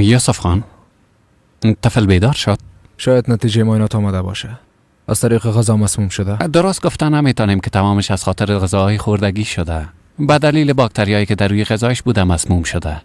یوسف خان، طفل بیدار شد؟ شاید نتیجه معاینات آمده باشه. از طریق غذا مسموم شده. درست گفتن نمیتونیم که تمامش از خاطر غذاهای خوردگی شده. به دلیل باکتریایی که در روی غذایش بوده مسموم شده.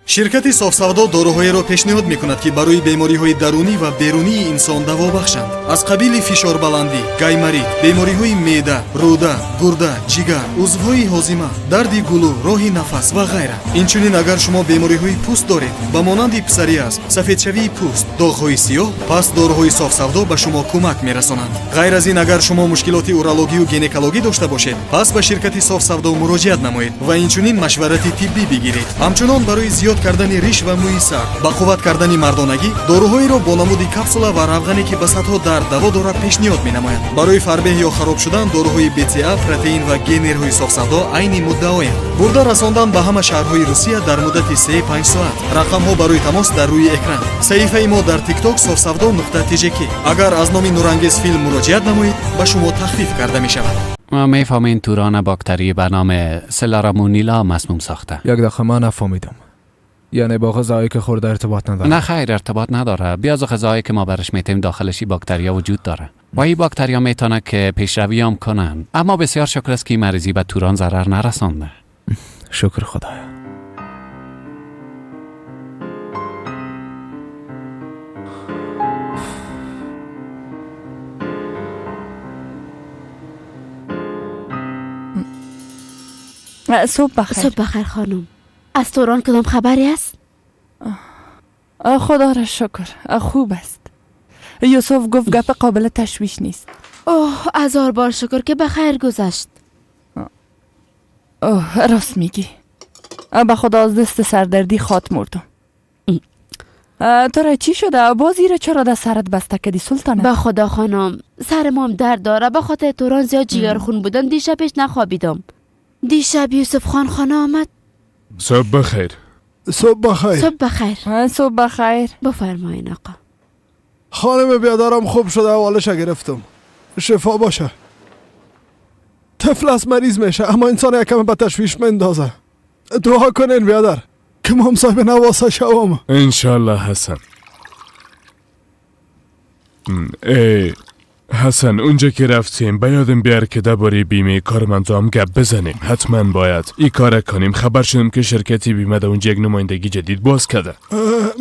شرکت صاف‌سودا داروهایی را پیشنهاد می‌کند که برای بیماری‌های درونی و بیرونی انسان دوا بخشند. از قبیل فشار بلندی، گایماریت، بیماری‌های معده، روده، گرده، جگر، عضوهای هاضمه، درد گلو، راه نفس و غیره. اینچنین اگر شما بیماری‌های پوست دارید، به مانند پسوریاز، سفیدشوی پوست، داغ‌های سیاه، پس داروهای صاف‌سودا به شما کمک می‌رسانند. غیر از این اگر شما مشکلات اورولوژی و گینکولوژی داشته باشید، پس به شرکت صاف‌سودا مراجعت نمایید و اینچنین مشورت طبی بگیرید. همچنان برای زیاد کردن ریش و موی سر، با قوت کردن مردانگی، داروهایی را با نمود کپسولا و روغنی که به صدها درد دوا دارد پیشنهاد می‌نمایند. برای فربه یا خراب شدن داروهای BCA، پروتئین و گینرهای صاف‌سودا عین مدعایند. برده رساندن به همه شهرهای روسیه در مدت 3-5 ساعت. رقم‌ها برای تماس در روی اکران. صفحه ما در تیک تاک صاف‌سودا.tjk. اگر از نام نورانگیز فیلم مراجعت نمایید، به شما تخفیف کرده می‌شود. ما میفهمین توران باکتری به نام سلارامونیلا مسموم ساخته. یک دقیقه، من نفهمیدم. یعنی با غذایی که خورده ارتباط نداره؟ نه خیر، ارتباط نداره. بیاز غذایی که ما برش میتیم داخلش باکتریا وجود داره و این باکتریا میتونه که پیشروی هم کنن. اما بسیار شکر است که این مریضی به توران ضرر نرسانده. شکر خدایا. صبح بخیر. صبح بخیر خانم. از توران کدام خبری است؟ خدا را شکر، خوب است. یوسف گفت گپ قابل تشویش نیست. اوه، هزار بار شکر که به خیر گذشت. اوه، راست میگی. به خدا از دست سردردی خات مردم. تو را چی شده؟ بازی را چرا در سرت بسته کدی سلطانه؟ به خدا خانم، سر مام درد داره. به خاطر توران زیاد جگر خون بودم. دیشب پیش نخوابیدم. دیشب یوسف خان خانه آمد. صبح بخیر. صبح بخیر. صبح بخیر. صبح بخیر. بفرمایین آقا. خانم بیادرم خوب شده، حوالش گرفتم. شفا باشه. طفل از مریض میشه اما انسان یکم به تشویش مندازه. دعا کنین بیادر که ما هم صاحب نواسه شوم. انشالله حسن. ای حسن، اونجا که رفتیم به یادم بیار که درباره بیمه کارمندام گپ بزنیم. حتما باید این کار کنیم. خبر شدم که شرکتی بیمه در اونجا یک نمایندگی جدید باز کرده.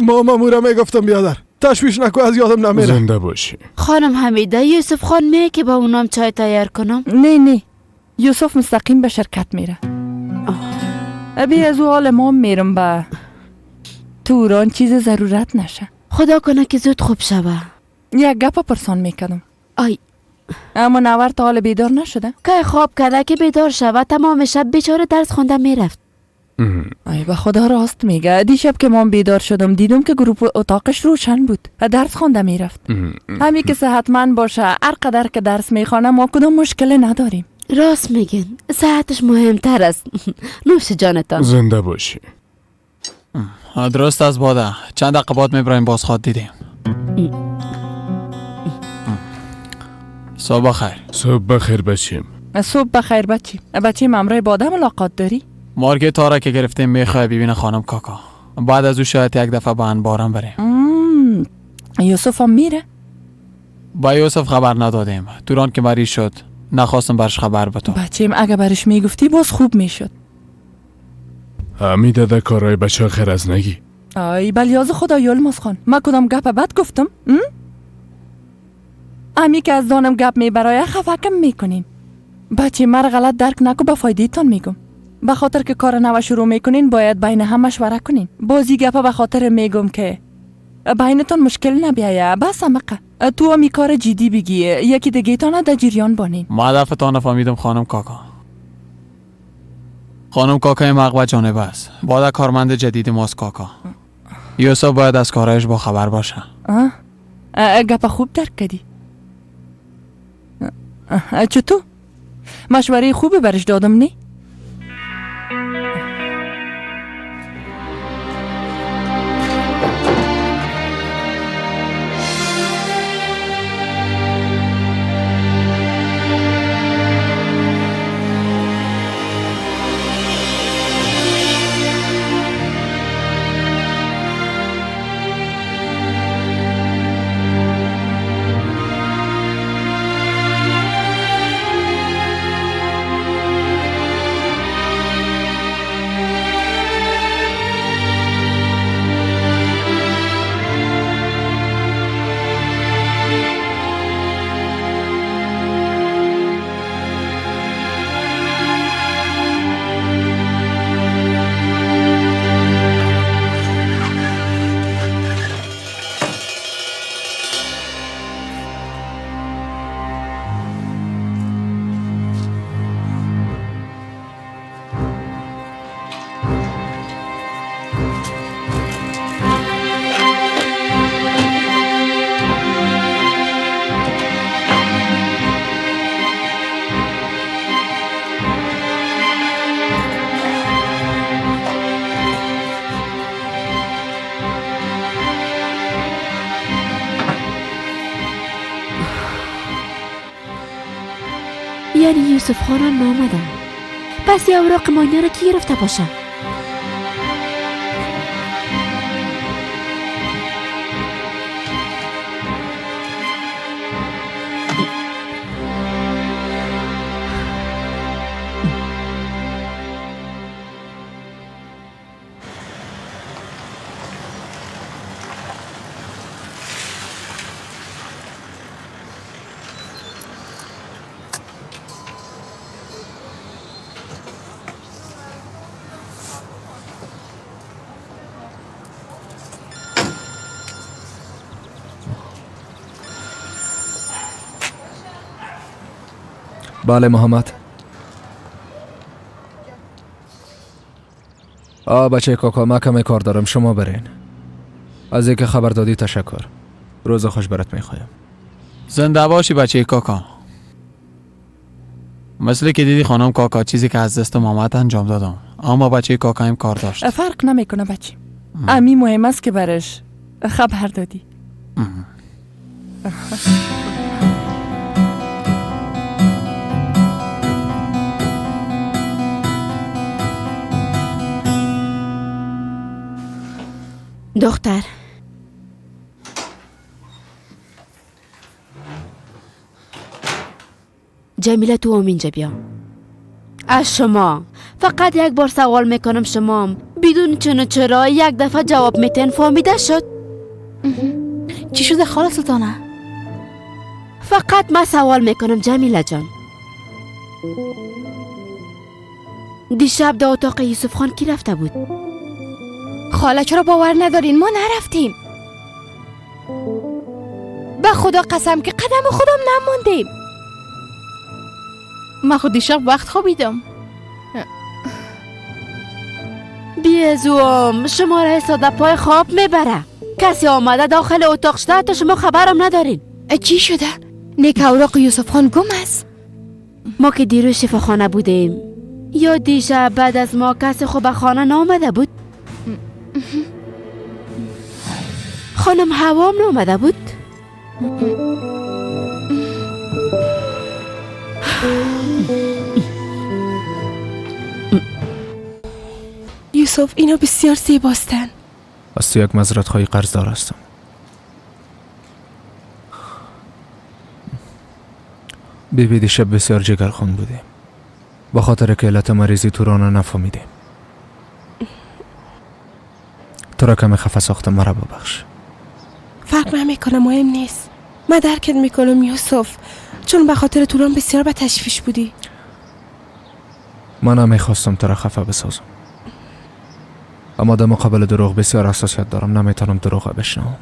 ما مامورا میگفتم بیادر تشویش نکو، از یادم نمیره. زنده باشی. خانم حمیده، یوسف خان میگه که با اونام چای تیار کنم؟ نه نه، یوسف مستقیم به شرکت میره. ابی از او حال ما میرم به توران چیز ضرورت نشه. خدا کنه که زود خوب شوه. یک گپ پرسان میکردم. آی، اما نور تا حال بیدار نشده؟ که خواب کرده که بیدار شود. تمام شب بیچاره درس خونده میرفت. ای به خدا راست میگه. دیشب که من بیدار شدم دیدم که گروپ اتاقش روشن بود و درس خونده میرفت. همین که صحتمند باشه، هر قدر که درس میخوانه ما کدام مشکل نداریم. راست میگن، صحتش مهمتر است. نوش جانتان. زنده باشی. درست از باده چند دقیقه بعد میبرایم باز خواد دیدیم. صبح بخیر. صبح بخیر بچیم. صبح بخیر بچیم. بچیم امرای باده ملاقات داری؟ مارکت تارا که گرفتیم میخوای ببینه خانم کاکا. بعد از او شاید یک دفعه به انبارم بریم. یوسف هم میره؟ با یوسف خبر ندادیم. توران که مریض شد نخواستم برش خبر بدم. بچیم اگه برش میگفتی باز خوب میشد. حمیده ده کارای بچه خیر از نگی. ای بلیاز خدا یلماز خان، ما کدام گپ بد گفتم؟ امی که از دانم گپ میبرای خفکم میکنین. بچه مرا غلط درک نکو، به فایده تان میگم. به خاطر که کار نو شروع میکنین باید بین هم مشوره کنین. بازی گپ به خاطر میگم که بینتان مشکل نبیایه. بس امقه تو همی کار جدی بگی، یکی دیگه تانه در جریان بانین. ما هدفتان فهمیدم خانم کاکا. خانم کاکای مقوه جانب است. باید کارمند جدید ماست کاکا. یوسف باید از کارایش با خبر باشه. گپ خوب درک کردی. چطور؟ مشوره خوبی برش دادم نه؟ یوسف خان هم نامده. پس یه اوراق مانیا را کی گرفته باشه؟ بله محمد. بچه کاکا، من کمی کار دارم، شما برین. از اینکه خبر دادی تشکر. روز خوش برات میخوایم. زنده باشی بچه کاکا. مثل که دیدی خانم کاکا، چیزی که از دست محمد انجام دادم، اما بچه کاکا هم کار داشت. فرق نمیکنه بچه، امی مهم است که برش خبر دادی. دختر، جمیله تو هم اینجا بیا. از شما فقط یک بار سوال میکنم، شما بدون چون و چرا یک دفعه جواب میتین. فهمیده شد؟ چی شده خاله سلطانه؟ فقط من سوال میکنم جمیله جان. دیشب در اتاق یوسف خان کی رفته بود؟ خاله چرا باور ندارین؟ ما نرفتیم. به خدا قسم که قدم خودم نماندیم. من خود دیشب وقت خوابیدم. بیزوم شما را ساده پای خواب میبره. کسی آمده داخل اتاق شده تا شما خبرم ندارین. چی شده؟ نیک اوراق یوسف خان گم است. ما که دیروز شفاخانه بودیم یا دیشب بعد از ما کسی خو به خانه نامده بود؟ خانم هوام نامده بود؟ یوسف اینا بسیار زیباستن. از تو یک معذرت خواهی قرضدار هستم. بیبی دیشب بسیار جگرخون بودیم. با خاطر که علت مریضی تو را نفهمیدیم. تو را کمی خفه ساختم، مرا ببخش. فرق نمیکنه، مهم نیست. من درکت میکنم یوسف، چون به خاطر توران بسیار به تشویش بودی. من نمیخواستم تو را خفه بسازم، اما در مقابل دروغ بسیار حساسیت دارم، نمیتونم دروغ بشنوم.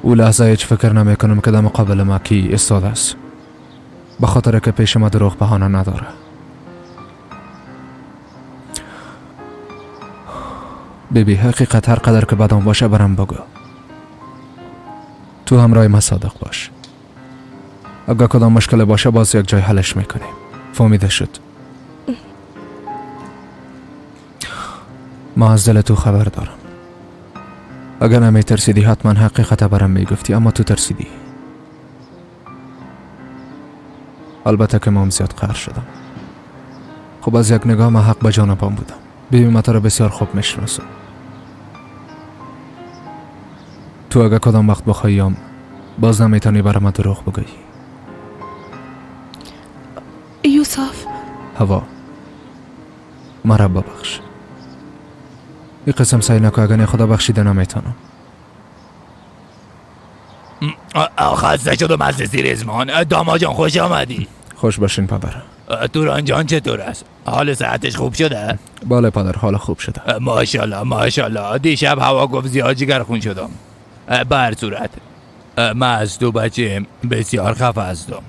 او لحظه هیچ فکر نمیکنم که در مقابل ما کی ایستاده است، به خاطر که پیش ما دروغ بهانه نداره. بیبی حقیقت هر قدر که بدم باشه برم بگو. تو همراه ما صادق باش. اگر کدام مشکل باشه باز یک جای حلش میکنیم. فهمیده شد؟ ما از دل تو خبر دارم. اگر نمی ترسیدی حتما حقیقت برم میگفتی، اما تو ترسیدی. البته که ما هم زیاد قهر شدم. خب از یک نگاه ما حق به جانبم بودم. بیبی ما تو را بسیار خوب میشناسم. تو اگر کدام وقت بخوایم باز نمیتونی برای ما دروغ بگویی. یوسف. هوا مرا ببخش. این قسم سعی نکن، اگر خدا بخشیده نمیتونم. خسته شدم از زیرزمان. داما جان خوش آمدی. خوش باشین پدر. توران جان چطور است؟ حال صحتش خوب شده؟ بله پدر، حال خوب شده. ماشاءالله ماشاءالله. دیشب هوا گفت زیاد جگر خون شدم. به هر صورت من از تو بچه بسیار خفه هستم.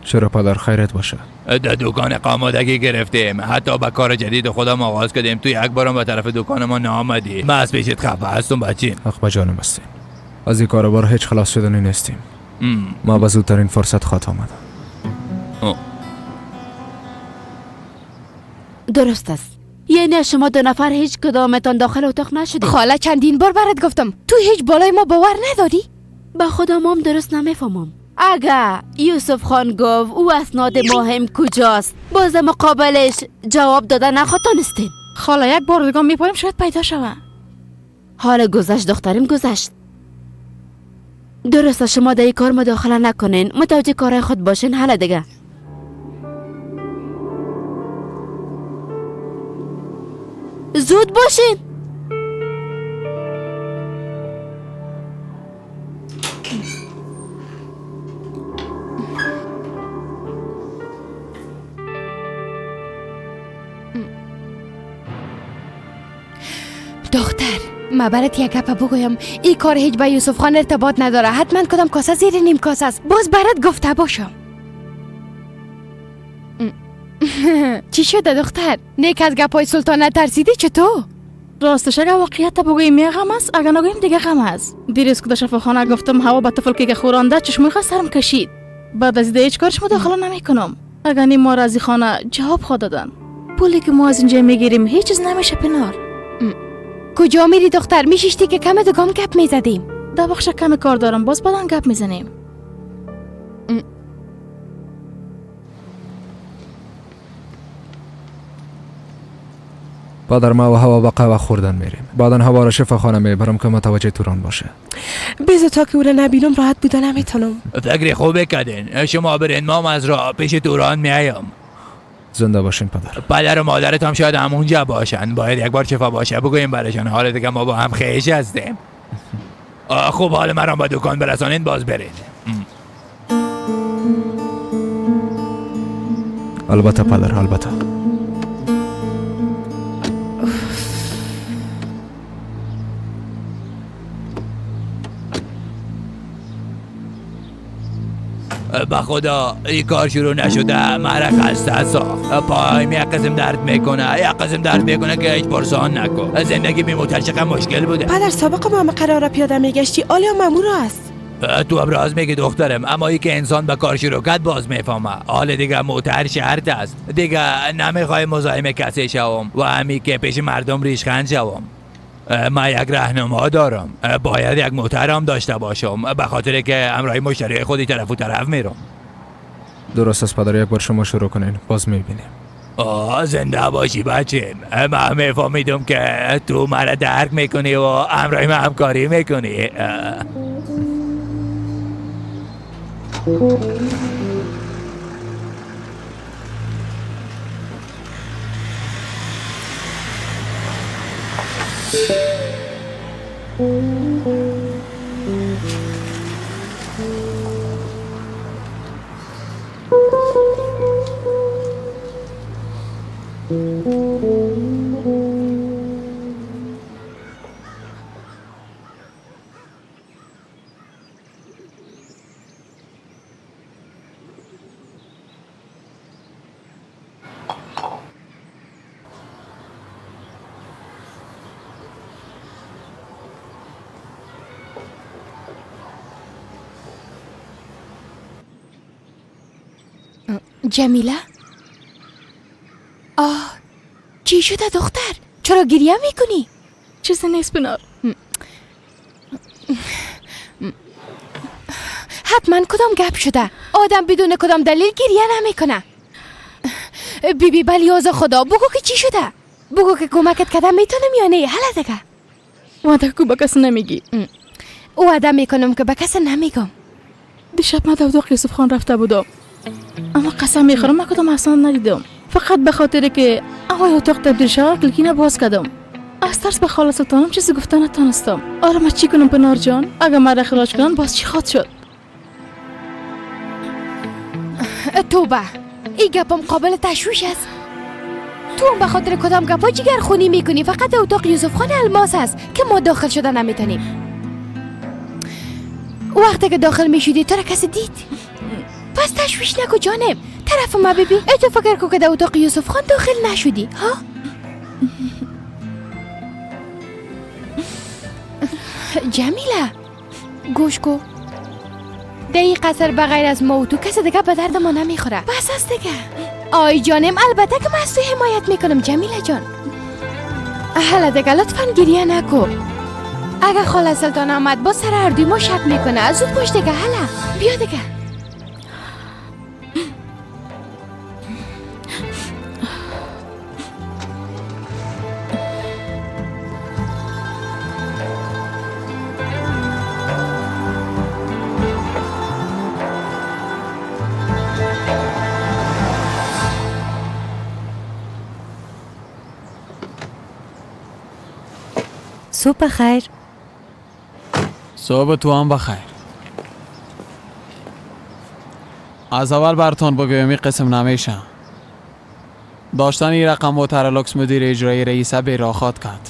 چرا پدر؟ خیرت باشه. در دکان قامادگی گرفتیم، حتی به کار جدید خودم آغاز کردیم. تو یک بارم به طرف دکان ما نآمدی. من از پیشت خفه هستم بچیم. حق به جانم هستین. از این کاروبار هیچ خلاص شدنی نیستیم. ما به زودترین فرصت خواهد آمدم. درست است. یعنی شما 2 نفر هیچ کدامتان داخل اتاق نشدید. خاله چندین بار برات گفتم تو هیچ بالای ما باور نداری؟ به خودم هم درست نمیفهمم. اگه یوسف خان گفت او اسناد مهم کجاست، باز مقابلش جواب داده نخواتانستین. خاله یک بار دیگه میپاریم شاید پیدا شوه. حال گذشت دختریم گذشت. درسته شما در این کار مداخله نکنین، متوجه کارهای خود باشین. حالا دیگه زود باشین. دختر ما برات یک گپ بگویم، این کار هیچ با یوسف خان ارتباط نداره. حتما کدام کاسه زیر نیم کاسه است. باز برات گفته باشم. چی شده دختر؟ نیک از گپای سلطانه ترسیدی چطور؟ راستش اگه واقعیت بگوییم یه غم است، اگه نگوییم دیگه غم است. دیروز که در شفاخانه گفتم هوا به طفل که خورانده چشمای خود سرم کشید. بعد از دیگه هیچ کارش مداخله نمیکنم. اگه نیم ما را از خانه جواب خود دادن. پولی که ما از اینجا میگیریم هیچ چیز نمیشه پنار. کجا میری دختر؟ میشیشتی که کم دگام گپ میزدیم. در بخش کم کار دارم، باز بعدن گپ میزنیم. پدر ما و هوا به قهوه خوردن میریم. بعدا هوا را شفاخانه میبرم که متوجه توران باشه. بذار تا که او را نبینم راحت بوده نمیتونم. فکر خوبه کردین. شما برین، ما از راه پیش توران میایم. زنده باشین پدر. پدر و مادرت هم شاید همونجا باشن. باید یک بار شفا باشه بگوییم برشان حال دیگه ما با هم خویش هستیم. خوب حال مرا با دکان برسانین باز برین. البته پدر، البته. به خدا این کار شروع نشده مرا خسته ساخت. پایم یک قسم درد میکنه، یک قسم درد میکنه که هیچ پرسان نکن. زندگی بی موتر مشکل بوده. پدر سابق ما هم قرار پیاده میگشتی، آلیا مامور است. تو ابراز میگی دخترم، اما ای که انسان به کار شروع کرد باز میفهمه. حال دیگه موتر شرط است. دیگه نمیخوای مزاحم کسی شوم و همی که پیش مردم ریشخند شوم. من یک راهنما دارم، باید یک موترم داشته باشم به خاطر که همراه مشتری خودی طرف و طرف میرم. درست است پدر، یک بار شما شروع کنین باز میبینیم. آه زنده باشی بچه. من میفهمیدم که تو مرا درک میکنی و همراه من همکاری میکنی. جمیله؟ آه چی شده دختر؟ چرا گریه میکنی؟ چیزی نیست بنار. حتما کدام گپ شده؟ آدم بدون کدام دلیل گریه نمیکنه. بی بی بلیاز خدا بگو که چی شده؟ بگو که کمکت کردم میتونم یا نه؟ حالا دیگه وعده کو به کس نمیگی. وعده میکنم که به کس نمیگم. دیشب من در اتاق یوسف خان رفته بودم، اما قسم میخورم من کدام احسان ندیدم. فقط به خاطر که هوای اتاق تبدیل شود کلکینه باز کردم. از ترس به خاله سلطانم چیزی گفته نتانستم. آره من چی کنم پنار جان؟ اگه مرا اخراج کنن باز چی خواد شد؟ توبه، این گپم قابل تشویش است. تو هم به خاطر کدام گپا جگر خونی میکنی؟ فقط اتاق یوسف خان الماس است که ما داخل شده نمیتونیم. وقتی که داخل میشدی تو را کسی دید؟ پس تشویش نکو جانم. طرف ما ببین، ای تو فکر کو که در اتاق یوسف خان داخل نشدی ها؟ جمیله گوش کو، در این قصر به غیر از ما و تو کس دیگه به درد ما نمیخوره. بس است دیگه. آی جانم، البته که من از تو حمایت میکنم جمیله جان. حالا دیگه لطفا گریه نکو. اگه خاله سلطان آمد با سر هر دوی ما شک میکنه. زود باش دیگه، حالا بیا دیگه. صبح بخیر. صبح تو هم بخیر. از اول براتون بگویم این قسم نمیشه. داشتن این رقم موتر لوکس مدیر اجرایی رئیسه به راحت کرد.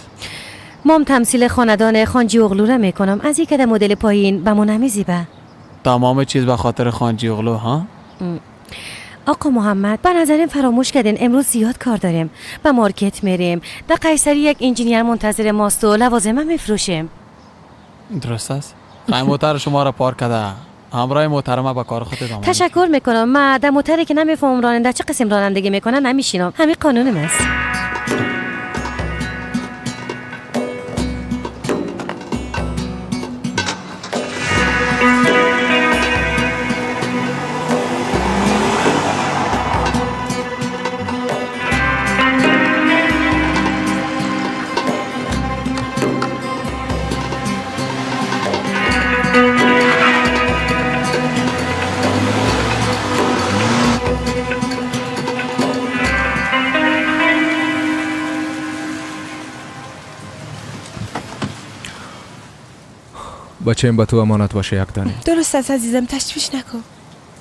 مام تمثیل خاندان خانجی اغلو را میکنم. از یک مدل پایین به ما نمیزیبه. تمام چیز به خاطر خانجی اغلو ها؟ آقا محمد، به نظرم فراموش کردین امروز زیاد کار داریم. به مارکت میریم، در قیصری یک انجینیر منتظر ماست و لوازم میفروشیم. درست است. موتر شما را پارک کرده، همراه موتر به کار خود ادامه. تشکر میکنم. من در موتری که نمیفهمم راننده چه قسم رانندگی میکنه نمیشینم. همین قانونم است. بچه‌م به تو امانت باشه یک دانه. درست است عزیزم، تشویش نکن.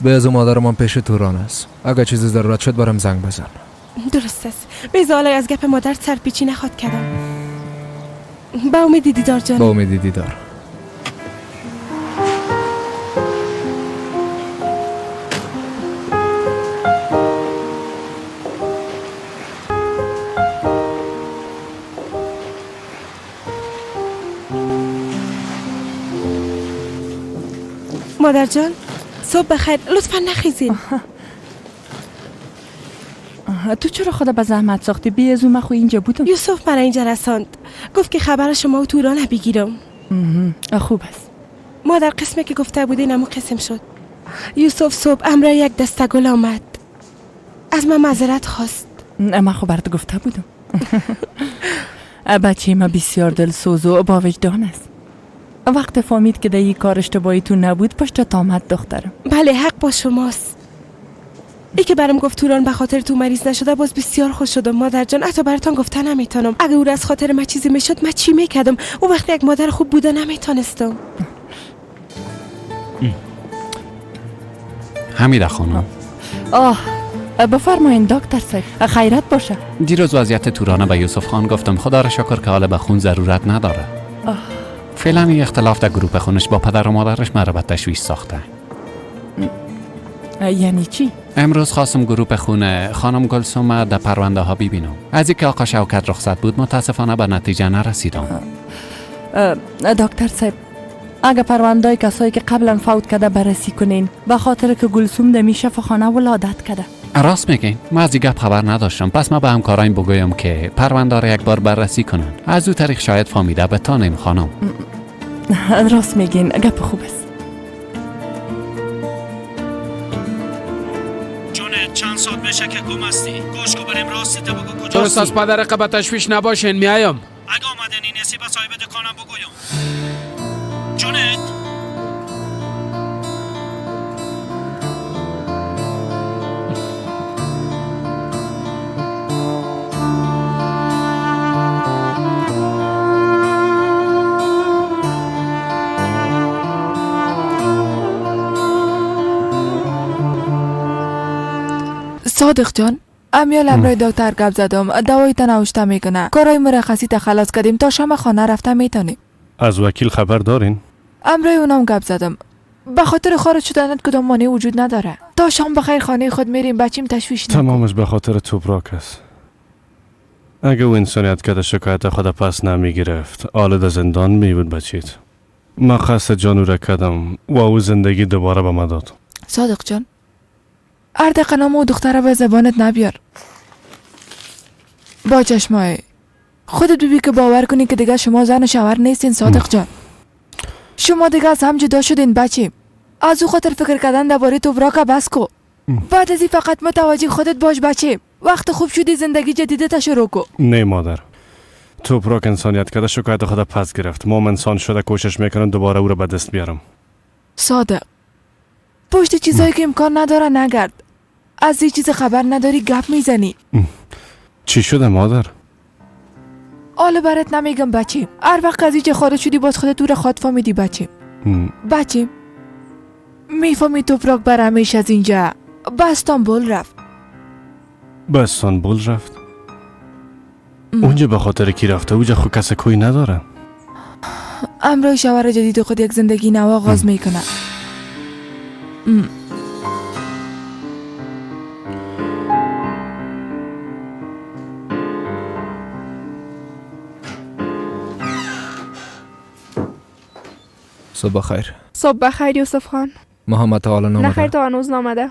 به از مادرمان پیش توران است. اگه چیزی ضرورت شد برام زنگ بزن. درست است. بیزالای از گپ مادر سرپیچی نخواد کردم. با امید دیدار جان. با امید دیدار. مادر جان صبح بخیر. لطفا نخیزین. تو چرا خدا به زحمت ساختی؟ بی از اون من اینجا بودم. یوسف من اینجا رساند، گفت که خبر شما و توران بگیرم. خوب است. مادر قسمی که گفته بودین امو قسم شد. یوسف صبح امرای یک دسته گل آمد، از من معذرت خواست. من خب برات گفته بودم. بچه ما بسیار دلسوز و با وجدان است. وقت فهمید که در این کار اشتباهی تو نبود پشت آمد دخترم. بله حق با شماست. ای که برام گفت توران به خاطر تو مریض نشده باز بسیار خوش شدم مادر جان. حتی براتان گفته نمیتونم. اگه او از خاطر من چیزی میشد من چی میکردم؟ او وقتی یک مادر خوب بوده نمیتونستم. حمیده خانم. آه بفرمایین دکتر صاحب، خیرت باشه. دیروز وضعیت تورانه به یوسف خان گفتم. خدا را شکر که حالا به خون ضرورت نداره. فعلا این اختلاف در گروه خونش با پدر و مادرش مرا به تشویش ساخته. یعنی چی؟ امروز خواستم گروه خونه خانم گلسوم در پرونده ها ببینم. از اینکه آقا شوکت رخصت بود متاسفانه به نتیجه نرسیدم. دکتر صاحب اگه پرونده کسایی که قبلا فوت کرده بررسی کنین، به خاطر که گلسوم در شفاخانه ولادت کرده. راست میگین، من از این گپ خبر نداشتم. پس من به همکارایم بگویم که پرونده را یک بار بررسی کنن. از او طریق شاید فهمیده بتانیم خانم. راست میگین، گپ خوب است. جون چند ساعت میشه که گم هستی. گوش کو بریم راست ته بگو کجا. درست از پدر به تشویش نباشین، میایم. اگه آمدنی نسی به صاحب دکانم بگویم. جونت صادق جان، امیال امرای دکتر گپ زدم. دوای تنوشته میکنه. کارای مرخصی تا خلاص کردیم، تا شام خانه رفته میتونیم. از وکیل خبر دارین؟ امرای اونم گپ زدم. به خاطر خارج شدنت کدام مانع وجود نداره. تا شام بخیر خانه خود میریم، بچیم تشویش نکن. تمامش به خاطر توبراک است. اگه او انسانیت کده شکایت خود پس نمیگرفت، آل در زندان می بود بچید. من قصد جانو را کردم و او زندگی دوباره به من داد. صادق جان، هر دقیقه نام او دختره به زبانت نبیار. با چشمای خودت ببین که باور کنی که دیگه شما زن و شوهر نیستین صادق جان. شما دیگه از هم جدا شدین بچیم. از او خاطر فکر کردن درباره توبراک بس کو. بعد از این فقط متوجه خودت باش بچیم. وقت خوب شدی زندگی جدیدت شروع کو. نه مادر، توپراک انسانیت کرده شکایت خود پس گرفت. ما انسان شده کوشش میکنم دوباره او را به دست بیارم. صادق، پشت چیزایی که امکان نداره نگرد. از این چیز خبر نداری گپ میزنی. چی شده مادر؟ حالا برات نمیگم بچیم. هر وقت از اینجا خارج شدی باز خودت او را خود فهمیدی بچیم. بچیم میفهمی توپراک بر همیشه از اینجا به استانبول رفت. به استانبول رفت؟ اونجا به خاطر کی رفته؟ اونجا خود کس کوی نداره. امروز شوهر جدید خود یک زندگی نو آغاز میکنه. صبح بخیر. صبح بخیر یوسف خان. محمد تا حالا نامده؟ نه خیر، تا هنوز نامده.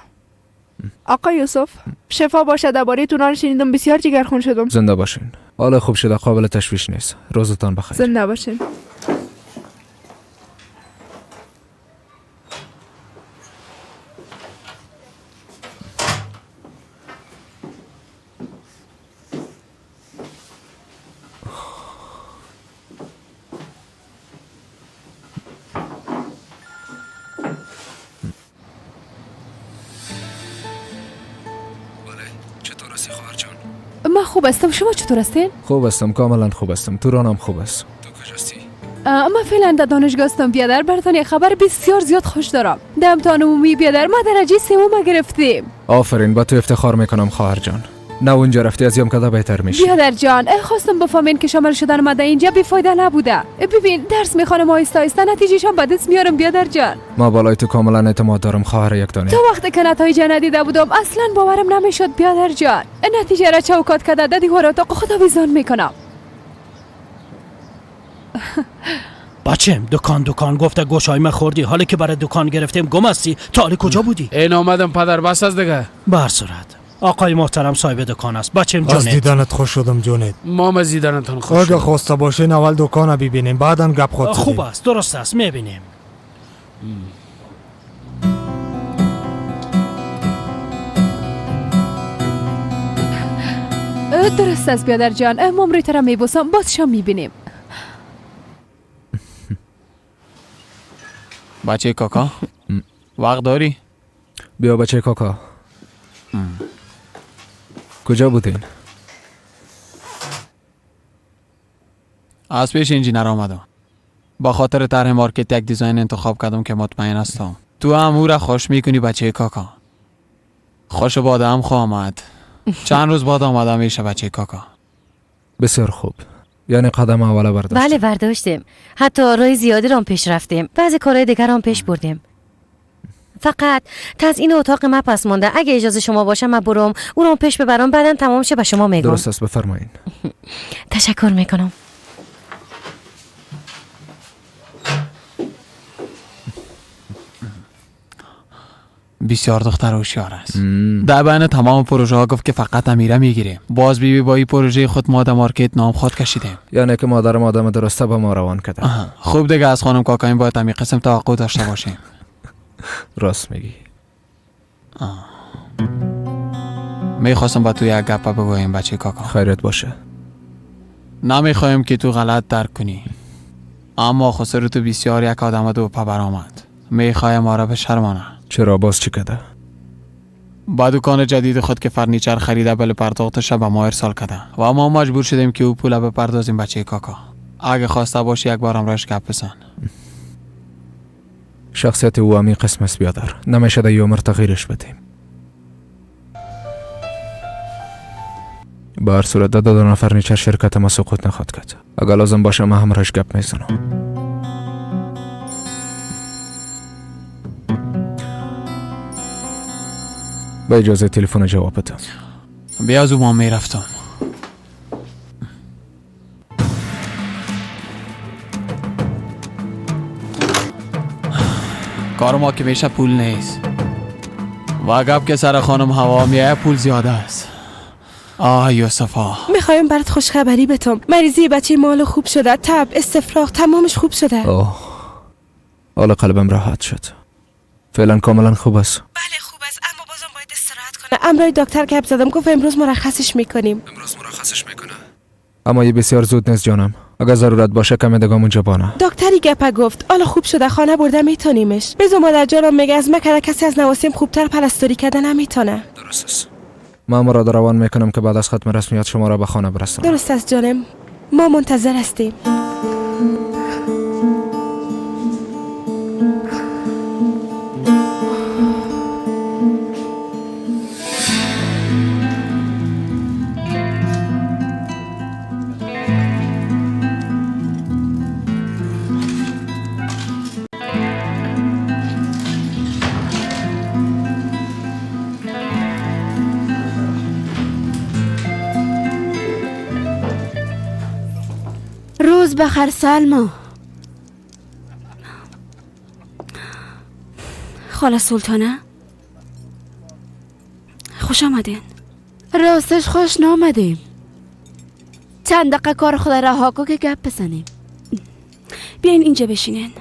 آقا یوسف شفا باشه، درباره تونان شنیدم بسیار جگرخون شدم. زنده باشین. حالا خوب شده، قابل تشویش نیست. روزتان بخیر. زنده باشین. من خوب هستم، شما چطور هستین؟ خوب هستم، کاملا خوب هستم. تورانم خوب است. تو کجاستی؟ من فعلا در دانشگاه هستم بیادر. براتون یک خبر بسیار زیاد خوش دارم. در امتحان عمومی بیادر ما درجه سوم گرفتیم. آفرین، با تو افتخار میکنم خواهر جان. نه اونجا رفتی از یم کده بهتر میشه. بیادر جان، خواستم بفهمین که شامل شدن ما در اینجا بی‌فایده نبوده. ببین درس میخوانم آهسته آهسته نتیجهشان به دست میارم بیادر جان. ما بالای تو کاملا اعتماد دارم خواهر یک دانه. تا وقتی که نتایج ندیده بودم اصلا باورم نمیشد بیادر جان. نتیجه را چوکات کرده در دیوار اتاق خود آویزان میکنم. بچم دکان دکان گفته گوشای من خوردی، حالا که برای دکان گرفتیم گم هستی. تا حالا کجا بودی؟ این آمدم پدر، بس از دیگه. به هر صورت آقای محترم صاحب دکان است. بچم جونت. از دیدنت خوش شدم جونت. ما از دیدنتون خوش. اگه خواسته باشین اول دکان ببینیم بعدن گپ خود. خوب است، درست است، میبینیم. درست است بیادر جان، ما امروز را میبوسم، باز شام میبینیم. بچه کاکا وقت داری؟ بیا بچه کاکا. کجا بودین؟ از پیش انجینر آمدم. با خاطر طرح مارکت یک design انتخاب کردم که مطمئن هستم تو هم او را خوش میکنی بچه کاکا. خوش باد هم خواه آمد. چند روز بعد آمده میشه بچه کاکا. بسیار خوب، یعنی قدم اول برداشتیم. بله برداشتیم، حتی راه زیادی را پیش رفتیم، بعضی کارهای دیگر را پیش بردیم. فقط تزیین اتاق من پس مانده. اگه اجازه شما باشه من برم اون رو پیش ببرم، بعدا تمام شه به شما میگم. درست است، بفرمایین. تشکر میکنم. بسیار دختر هوشیار است. در بین تمام پروژه ها گفت که فقط امیره میگیریم. باز بیبی با این پروژه خود ما در مارکت نام خود کشیدیم. یعنی که مادر آدم درسته با ما روان کرده. خوب دیگه از خانم کاکایم باید همین قسم توقع داشته باشیم. راست میگی. میخواستم با تو یک گپ بگویم بچه کاکا. خیرت باشه. نمیخوایم که تو غلط درک کنی، اما خسرو تو بسیار یک آدم دو پا برآمد. میخوایم ما را بشرمانه. چرا باز چی کده؟ با دکان جدید خود که فرنیچر خریده بل پرداختش به ما ارسال کرده و ما مجبور شدیم که او پول بپردازیم بچه کاکا. اگه خواسته باشی یک بار همراهش گپ بزن. شخصیت او همی قسم است بیادر، نمیشه در عمر تغییرش بدیم. به هر صورت دادن فرنیچر شرکت ما سقوط نخواد کرد. اگر لازم باشه من همراهش گپ میزنم. با اجازه تلفن جواب بده. بیا از او ما میرفتم. کار ما که میشه پول نیست و گپ که سر خانم هوا میایه پول زیاده است. آه یوسفا، میخوایم برات خوشخبری بتم. مریضی بچه مال خوب شده، تب، استفراغ، تمامش خوب شده. اوه، حالا قلبم راحت شد. فعلا کاملا خوب است. بله خوب است، اما بازم باید استراحت کنه. امرای دکتر گپ زدم، گفت امروز مرخصش میکنیم. امروز مرخصش میکنه؟ اما یه بسیار زود نیست جانم. اگر ضرورت باشه کمی دیگه اونجا بانه. دکتری گپ گفت حالا خوب شده، خانه برده میتونیمش. بزو مادر جانم میگه از مکره کسی از نواسیم خوبتر پرستاری کرده نمیتونه. درست است. من مراد روان میکنم که بعد از ختم رسمیات شما را به خانه برسانم. درست است جانم، ما منتظر هستیم. روز بخیر سلما. خاله سلطانه خوش آمدین. راستش خوش نامدیم. چند دقیقه کار خود رها کو که گپ بزنیم. بیاین اینجا بشینین.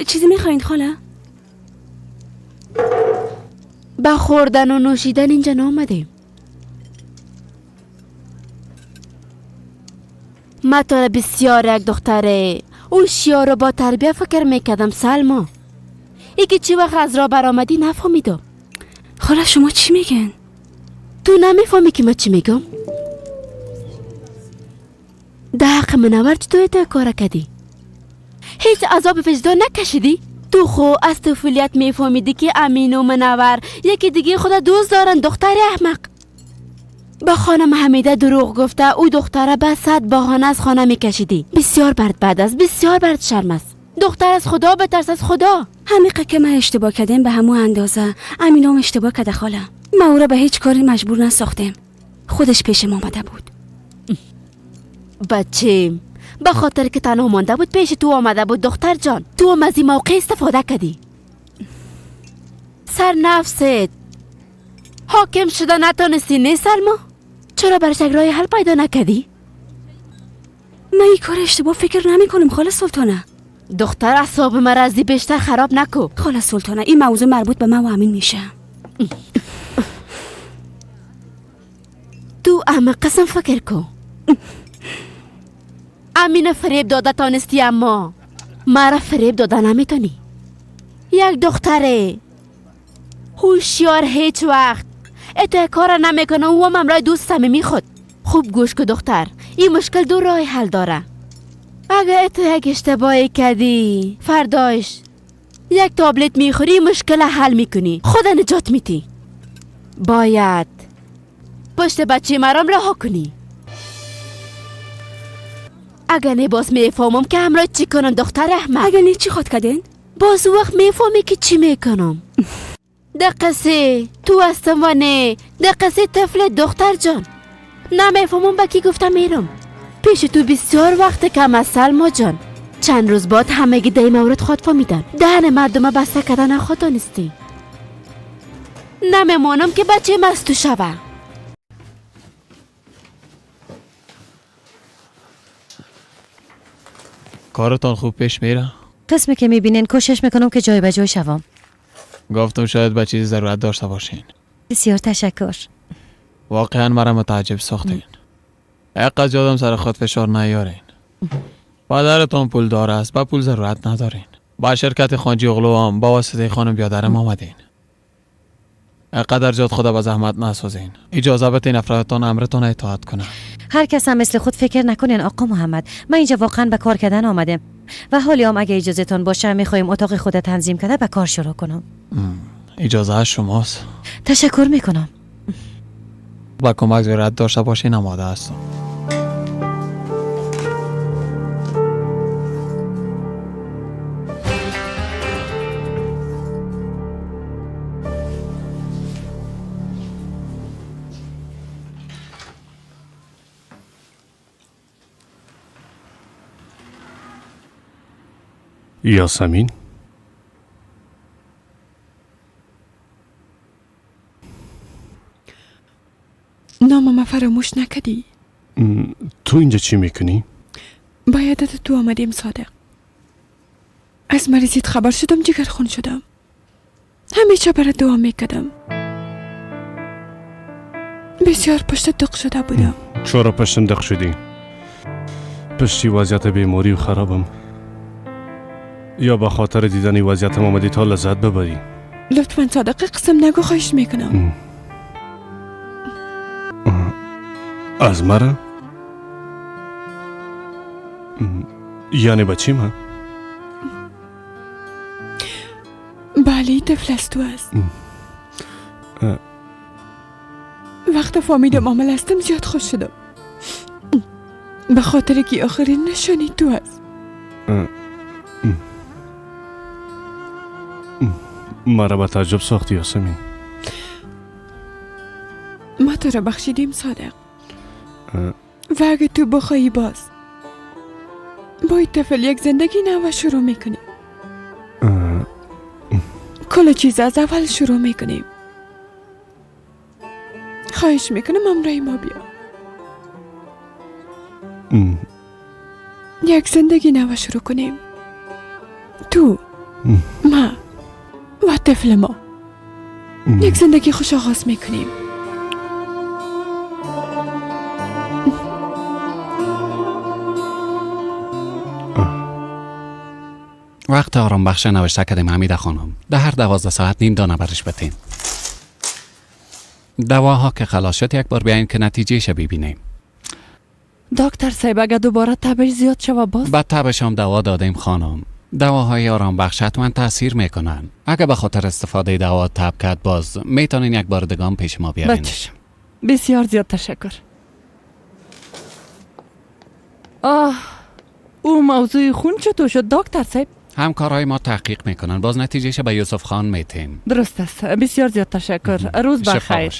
چیزی میخواین خاله؟ با خوردن و نوشیدن اینجا نامدیم. ما تو بسیار یک دختره هوشیار و با تربیه فکر میکردم سلما. ای که چی وقت از راه برآمدی نفهمیدم. خاله شما چی میگن؟ تو نمیفهمی که من چی میگم؟ در حق منور چطور تا کار کردی؟ هیچ عذاب وجدان نکشیدی؟ تو خو از طفولیت میفهمیدی که امین و منور یکی دیگه خدا دوست دارن. دختر احمق با خانم حمیده دروغ گفته، او دختره به 100 بهانه از خانه میکشیدی. بسیار برد بد است، بسیار برد شرم است. دختر از خدا بترس، از خدا. همیقه که من اشتباه کردم به همون اندازه امینم اشتباه کرده خاله. ما او را به هیچ کاری مجبور نساختیم، خودش پیش ما آمده بود. بچیم به خاطر که تنها مانده بود پیش تو آمده بود. دختر جان تو هم از این موقع استفاده کردی. سر نفست حاکم شده نتانستی نه سلما؟ چرا برش یک راه حل پیدا نکردی؟ من این کار اشتباه فکر نمی کنم خاله سلطانه. دختر اعصاب مرا از بیشتر خراب نکو. خاله سلطانه این موضوع مربوط به من و امین میشه. تو اما قسم فکر کو. امین فریب داده تانستی اما مرا فریب داده نمیتونی. یک دختره هوشیار هیچ وقت اتو کار نمیکنه و هم امرای دوست صمیمی خود. خوب گوش که دختر، این مشکل دو راه حل داره. اگه اتو یک اشتباهی کردی فرداش یک تابلت میخوری مشکل حل میکنی، خود نجات میتی. باید پشت بچه مرام رها کنی. اگه نه باز میفهمم که همراه چی کنم دختر احمق. اگه نه چی خود کردین؟ باز وقت میفهمی که چی میکنم. دقیقه تو هستم و نه دقیقه طفل دختر جان. نمیفهمم به کی گفتم میرم پیش تو. بسیار وقت کم از سلما جان. چند روز بعد همگی در مورد خود فهمیدن. دهن مردم بسته کردن خود دانستی. نمیمانم که بچه مستو شوه. کارتان خوب پیش میره؟ قسمی که میبینین کوشش میکنم که جای به جای شوم. گفتم شاید به چیزی ضرورت داشته باشین. بسیار تشکر. واقعا مرا متعجب ساختین. اقدر زیادم سر خود فشار نیارین. پدرتان پول دار است، به پول ضرورت ندارین. با شرکت خانجی اغلو هم با واسطه خانم بیادرم آمدین. اقدر زیاد خدا به زحمت نسازین. اجازه بدین افرادتان امرتان اطاعت کنه. هر کس هم مثل خود فکر نکنین آقا محمد. من اینجا واقعا به کار کردن آمدم و حالی هم اگه اجازهتان باشه میخوایم اتاق خود تنظیم کرده به کار شروع کنم. اجازه از شماست. تشکر میکنم. با کمک ضرورت داشته باشین آماده هستم. یاسمین؟ نام ما فراموش نکردی. تو اینجا چی میکنی؟ باید تو آمدیم صادق. از مریضیت خبر شدم، جگر خون شدم. همیشه برای دعا میکردم. بسیار پشت دق شده بودم. چرا پشتم دق شدی؟ پشتی وضعیت بیماری و خرابم، یا به خاطر دیدن وضعیتم آمدی تا لذت ببری؟ لطفا صادق قسم نگو، خواهش میکنم. از مرا؟ یعنی بچی من؟ بله، طفل از تو است. وقت فهمیدم عامل هستم زیاد خوش شدم، به خاطر که آخرین نشانی تو است. مرا به تعجب ساختی یاسمین. ما تو را بخشیدیم صادق، و اگه تو بخوایی باز با این طفل یک زندگی نو شروع میکنیم. کل چیز از اول شروع میکنیم. خواهش میکنم امرای ما بیا. یک زندگی نو شروع کنیم. تو، ما و طفل ما یک زندگی خوش آغاز میکنیم. وقت آرام بخش نوشته کردیم حمیده خانم. ده هر 12 ساعت نیم دانه برش بتین. دواها که خلاص شد یک بار بیاین که نتیجهش ببینیم. دکتر صاحب اگه دوباره تبش زیاد شوه باز؟ بعد تبش هم دوا دادیم خانم. دواهای آرام بخش حتما تاثیر میکنن. اگه به خاطر استفاده دوا تب کرد باز میتونین یک بار دیگه پیش ما بیارین. بچشم. بسیار زیاد تشکر. آه، او موضوع خون چطور شد دکتر صاحب؟ همکارهای ما تحقیق میکنن، باز نتیجهش به یوسف خان میتیم. درست است، بسیار زیاد تشکر. روز بخیر.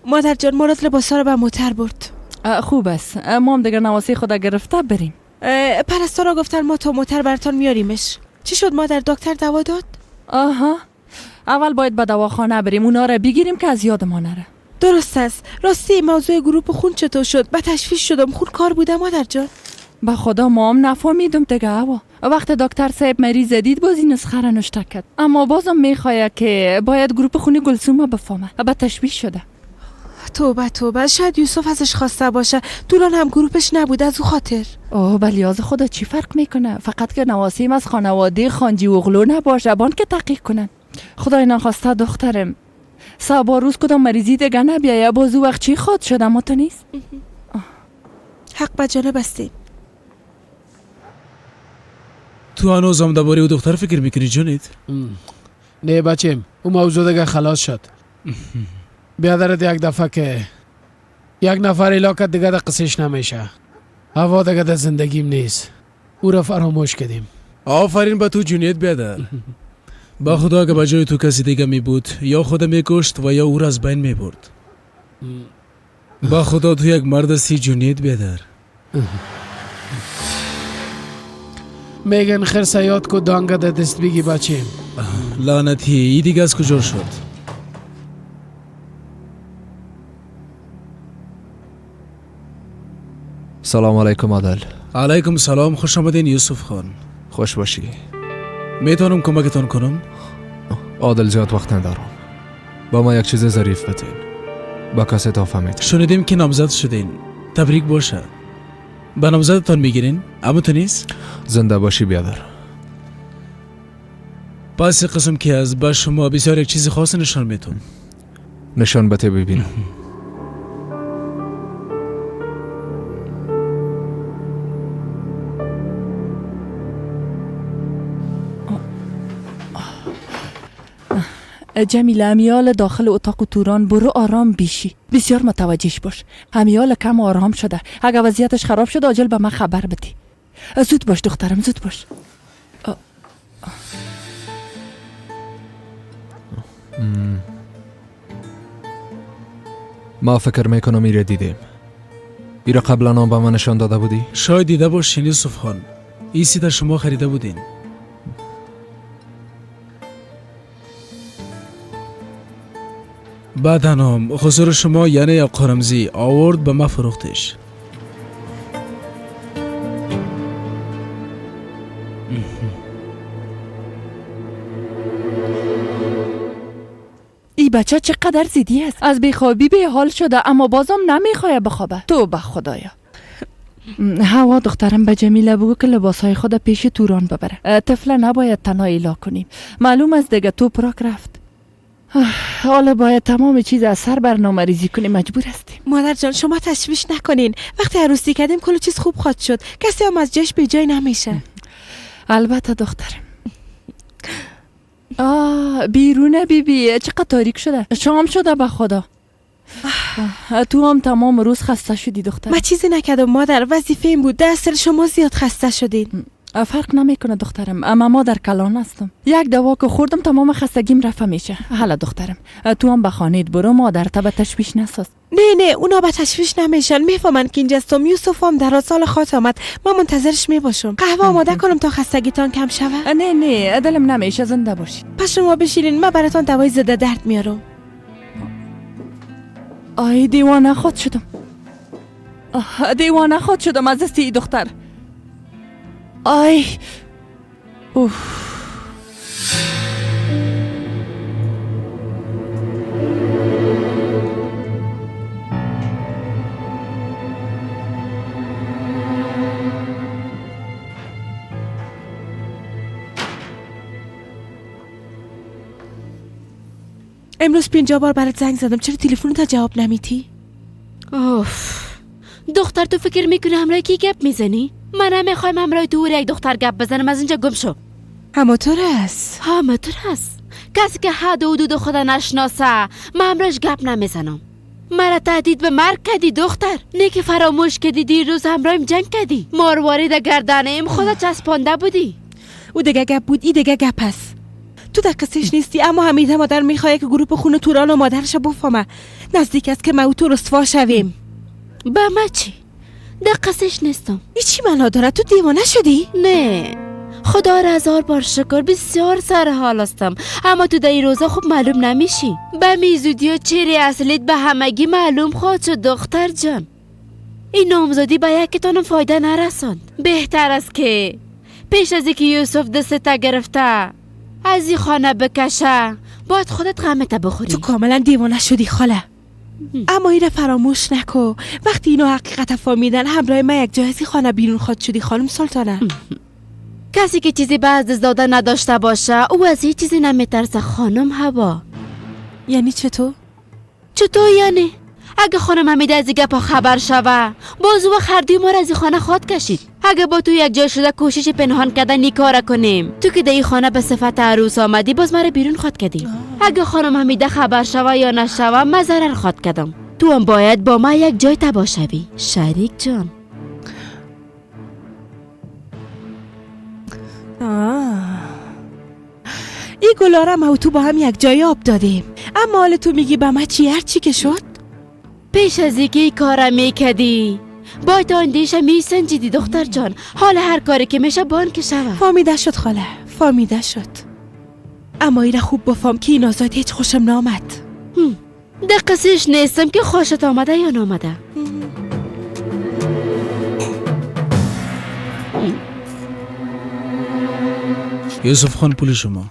مادر جان مراد لباسا رو به موتر برد. خوب است، ما هم دیگه نواسه خدا گرفته بریم. پرستارا گفتن ما تا موتر براتون میاریمش. چی شد مادر؟ دکتر دوا داد؟ آها، اول باید به دواخانه بریم اونا را بگیریم که از یاد ما نره. درست است. راستی موضوع گروپ خون چطور شد؟ به تشویش شدم. خون کار بوده مادر جان. به خدا ما هم نفهمیدم دیگه. هوا وقت دکتر صاحب مریض دید باز این نسخه را نوشته کرد، اما بازم میخواد که باید گروپ خونی گلسوم بفهمه. به تشویش شده. توبه توبه، شاید یوسف ازش خواسته باشه. دوران هم گروپش نبود از او خاطر. اوه بلیاز خدا چی فرق میکنه؟ فقط که نواسیم از خانواده خانجی اغلو نباشه، بان که تحقیق کنن. خدای نخواسته دخترم صبا روز کدام مریضی دیگه نبیایه، باز او وقت چی خواد شده ما تو نیست. حق به جانب هستیم. تو هنوزم درباره او دختر فکر میکنی جونید؟ نه بچیم، او موضوع دیگه خلاص شد. بیادرت یک دفعه که یک نفر علاقت دیگه در قصهش نمیشه. هوا دیگه در زندگیم نیست، او را فراموش کردیم. آفرین به تو جونید بیادر. با خدا که به جای تو کسی دیگه می بود یا خود میکشت و یا او را از بین می برد. با خدا تو یک مرد هستی جونید بیادر. میگن خرس یاد کو دانگه در دست بگی بچیم. لعنتی، ای دیگه از کجا شد؟ سلام علیکم عادل. علیکم سلام، خوش آمدین یوسف خان. خوش باشی. میتونم کمکتان کنم؟ عادل زیاد وقت ندارم. با ما یک چیز ظریف بدین. با کسی تحفه میتین. شنیدیم که نامزد شدین. تبریک باشه. به نامزدتان میگیرین؟ اما تو نیست؟ زنده باشی بیادر. پس قسم که از به شما بسیار یک چیز خاص نشان میتون. نشان بده ببینم. جمیله امیال داخل اتاق توران برو آرام بیشی، بسیار متوجهش باش. امیال کم آرام شده، اگه وضعیتش خراب شد عاجل به من خبر بدی. زود باش دخترم، زود باش. ما فکر میکنم ایره دیدیم. ایره قبلا هم به من نشان داده بودی؟ شاید دیده باشین یوسف خان. این سیده شما خریده بودین. بعد هم خسر شما یعنی آقا رمزی آورد به ما فروختش. ای بچه چقدر زیدی است، از بیخوابی به حال شده اما بازم نمیخواه بخوابه. توبه خدایا. هوا دخترم به جمیله بگو که لباسهای خود پیش توران ببره. طفله نباید تنها ایلا کنیم. معلوم است دیگه تو پراک رفت. حالا باید تمام چیز از سر برنامه ریزی کنیم، مجبور هستیم. مادر جان شما تشویش نکنین، وقتی عروسی کردیم کل چیز خوب خواهد شد، کسی هم از جاش به جای نمیشه. البته دخترم. آه بیرونه بی بی چقدر تاریک شده، شام شده به خدا. تو هم تمام روز خسته شدی دختر. من چیزی نکردم مادر، وظیفه این بود. دست شما زیاد خسته شدین. فرق نمیکنه دخترم، اما مادر کلان هستم. یک دوا که خوردم تمام خستگیم رفع میشه. حالا دخترم تو هم به خانه‌ات برو، مادر تا به تشویش نساز. نه نه اونا به تشویش نمیشن، میفهمن که اینجاستم. یوسف هم در سال خاط آمد، من منتظرش میباشم. قهوه آماده کنم تا خستگیتان کم شوه؟ نه نه دلم نمیشه، زنده باشی. پس شما بشینین، من براتون دوای ضد درد میارم. آی دیوانه خود شدم، دیوانه خود شدم از دست ای دختر. آی اوف. امروز 50 بار برات زنگ زدم، چرا تلفن تا جواب نمیتی؟ اوف دختر، تو فکر میکنی همراه کی گپ میزنی؟ من نمیخوایم همراه تو یک دختر گپ بزنم، از اینجا گم شو. همونطور است، همونطور است. کسی که حد و حدود خدا نشناسه من همراهش گپ نمیزنم. مرا تهدید به مرگ کردی دختر، نه که فراموش کردی دیروز همراهیم جنگ کردی، ماروارید گردنیم خدا چسبانده بودی. او دیگه گپ بود، ای دیگه گپ است. تو در قصهش نیستی، اما حمیده مادر میخواد که گروپ خون توران و مادرش بفهمه. نزدیک است که ما و تو رسوا شویم. به ما چی؟ در قصهش نیستم. ای چی معنا داره؟ تو دیوانه شدی؟ نه خدا را هزار بار شکر بسیار سر حال هستم، اما تو در این روزا خوب معلوم نمیشی. به میزودی و چهره اصلیت به همگی معلوم خواهد شد دختر جان. این نامزدی به یکتانم فایده نرساند. بهتر است که پیش از اینکه یوسف دست گرفته از این خانه بکشه باید خودت غمت بخوری. تو کاملا دیوانه شدی خاله، اما اینو فراموش نکو وقتی اینو حقیقت فهمیدن همراه من یک جای از خانه بیرون خواهد شدی خانم سلطانه. کسی که چیزی به از دست دادن نداشته باشه او از هیچ چیزی نمیترسه خانم هوا. یعنی چطور؟ چطور یعنی؟ اگه خانم حمیده از گپا خبر شوه باز او خردی ما را از خانه خواد کشید. اگه با تو یک جای شده کوشش پنهان کردن این کار کنیم، تو که در این خانه به صفت عروس آمدی باز مرا بیرون خواد کردی. اگه خانم حمیده خبر شوه یا نشوه من ضرر خواد کردم. تو هم باید با ما یک جای تباه شوی شریک جان. این گلارم و تو با هم یک جای آب دادیم، اما حال تو میگی به من چی؟ هر چی که شد پیش از اینکه این کارا میکردی باید اندیشه میسنجیدی دختر جان. حال هر کاری که میشه بانک شوه. فهمیده شد خاله، فهمیده شد. اما ایره خوب بفهم که این آزاد هیچ خوشم نامد. در قصهش نیستم که خوشت آمده یا نامده. یوسف خان پول شما.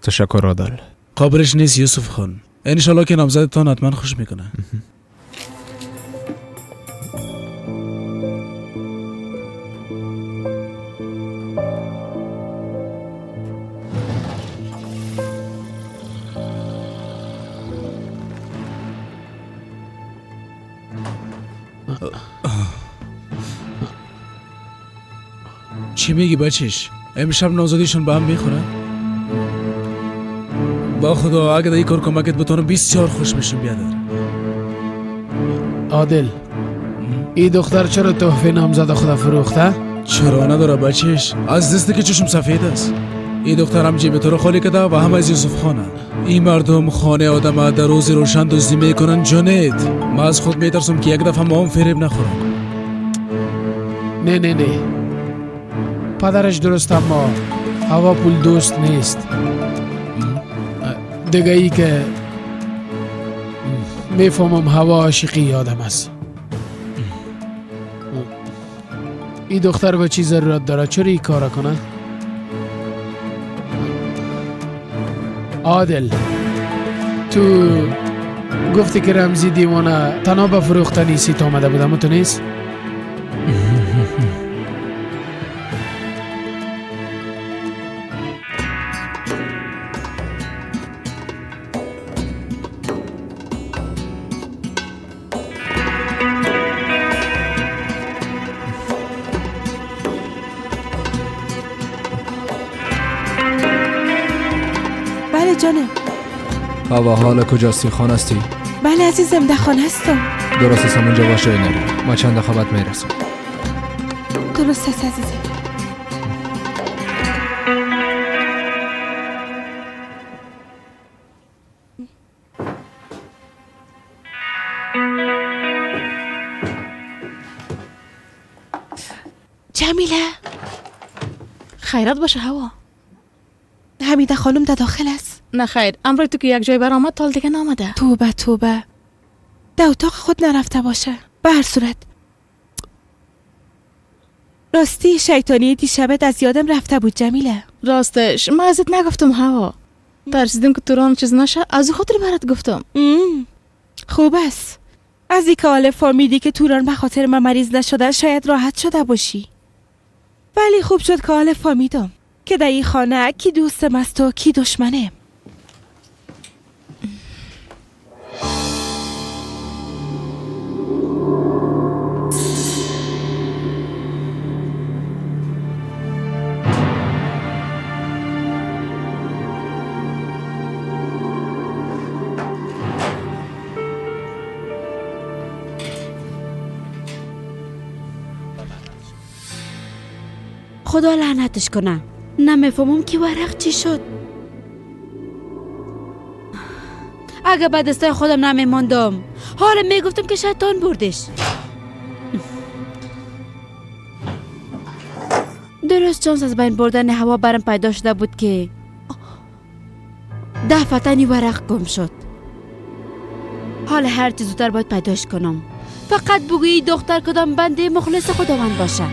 تشکر عادل. قابلش نیست یوسف خان. انشالله که نامزدتان حتما خوش میکنه. چی میگی بچش؟ امشب نامزدیشون به هم میخوره؟ با خدا اگه در این کار کمکت بتونم 24 خوش میشم بیادر. عادل این دختر چرا تحفه نامزد خدا فروخته؟ چرا نداره بچش؟ از دستی که چشم سفید است. این دختر هم جیب تو رو خالی کرده و هم از یوسف خانه. این مردم خانه آدم در روز روشن دزدی میکنن جانید. من از خود میترسم که یک دفعه ما هم فریب نخورم. نه نه نه پدرش درست، اما هوا پول دوست نیست. دیگه ای که میفهمم هوا عاشقی یادم است. این دختر به چی ضرورت داره؟ چرا این کار کنه؟ عادل، تو گفتی که رمزی دیوانه تنها به فروختن سیت آمده بود، اما تو نیست؟ بله جانم. هوا حال کجاستی؟ خانه هستی؟ بله عزیزم، در خانه هستم. درست است، اونجا باش، جای نری. ما چند دقیقه بعد میرسم. درست است عزیزم. جمیله، خیرات باشه هوا. حمیده خانم در داخل است؟ نه خیر، امروز تو که یک جای برآمد تا دیگه نامده. توبه توبه، در اتاق خود نرفته باشه. به هر صورت راستی شیطانی دیشبت از یادم رفته بود جمیله. راستش من ازت نگفتم هوا، ترسیدم که توران چیز نشه، از خاطر برات گفتم. خوب است. از اینکه حال فهمیدی که توران به خاطر من مریض نشده شاید راحت شده باشی، ولی خوب شد که حال فهمیدم که در این خانه کی دوستم است و کی دشمنه. خدا لعنتش کنه، نمیفهمم که ورق چی شد. اگه به دستای خودم نمیماندم حالا میگفتم که شیطان بردش. درست چانس از بین بردن هوا برم پیدا شده بود که دفعتا این ورق گم شد. حالا هر چی زودتر باید پیداش کنم. فقط بگویی دختر کدام بنده مخلص خداوند باشه.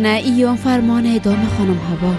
نه ایام فرمان اعدام خانم هوا.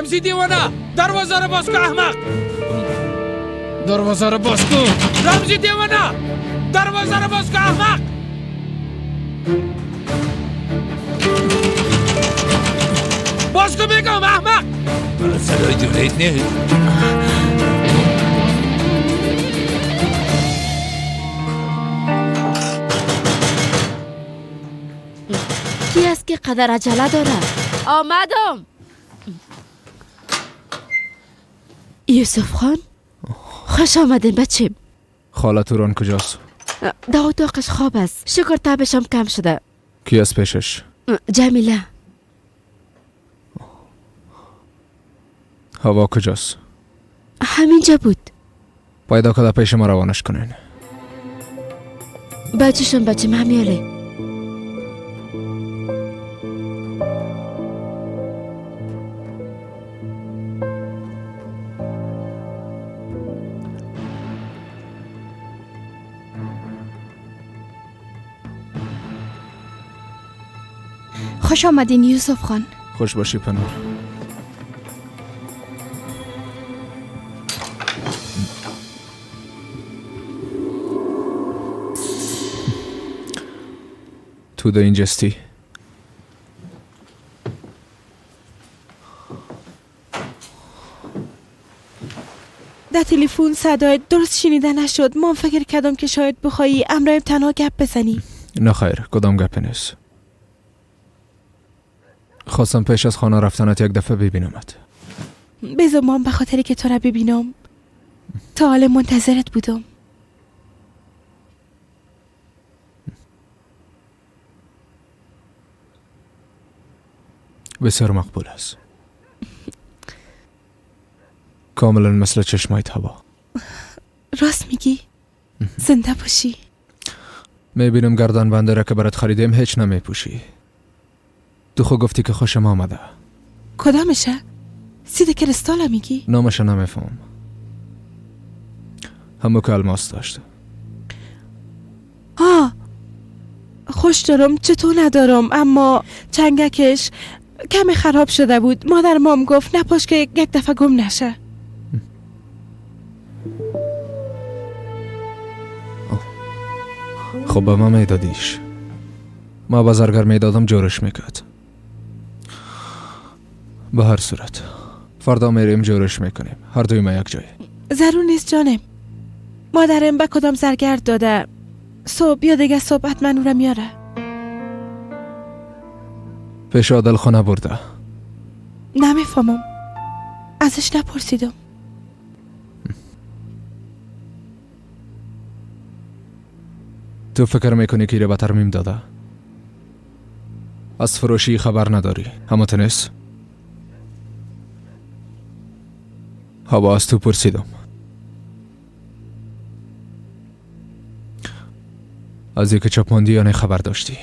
رمزی دیوانه، دروازه رو باز کن احمق. دروازه رو باز کن رمزی دیوانه، دروازه رو باز کن احمق. باز کن میگم احمق. صدای جونید نیست. کی است که قدر عجله داره؟ آمدم. یوسف خان خوش آمدین بچه. خاله توران کجاست؟ در اتاقش خواب است. شکر تبش هم کم شده. کی از پیشش؟ جمیله. هوا کجاست؟ همینجا بود. پیدا کده پیش ما روانش کنین. بچهشم بچه همیاله. خوش آمدین یوسف خان. خوش باشی پنور. تو در اینجستی؟ در تلفن صدایت درست شنیده نشد. من فکر کردم که شاید بخوایی امرایم تنها گپ بزنی. نه خیر، کدام گپ نیست. خواستم پیش از خانه رفتنت یک دفعه ببینمت. بذار من به خاطری که تو را ببینم تا حال منتظرت بودم. بسیار مقبول است. کاملا مثل چشمایت هوا. راست میگی؟ زنده باشی. میبینم گردن بنده را که برات خریدیم هیچ نمیپوشی. تو خو گفتی که خوشم آمده. کدامشه؟ سید کریستال میگی؟ نامش نمیفهم. همو که الماس داشت. آه خوش دارم، چطور ندارم، اما چنگکش کمی خراب شده بود. مادر مام گفت نپاش که یک دفعه گم نشه. خب به ما میدادیش. ما بازرگر میدادم جورش میکرد. به هر صورت فردا میریم جورش میکنیم، هر دوی ما یک جای. ضرور نیست جانم. مادرم به کدام زرگرد داده. صبح یا دیگه صبح حتما او را میاره. پیش عادل خانه برده. نمیفهمم، ازش نپرسیدم. تو فکر میکنی که به ترمیم داده؟ از فروشی خبر نداری همه نیست؟ هوا از تو پرسیدم. از یک چاپ ماندی یا نه خبر داشتی؟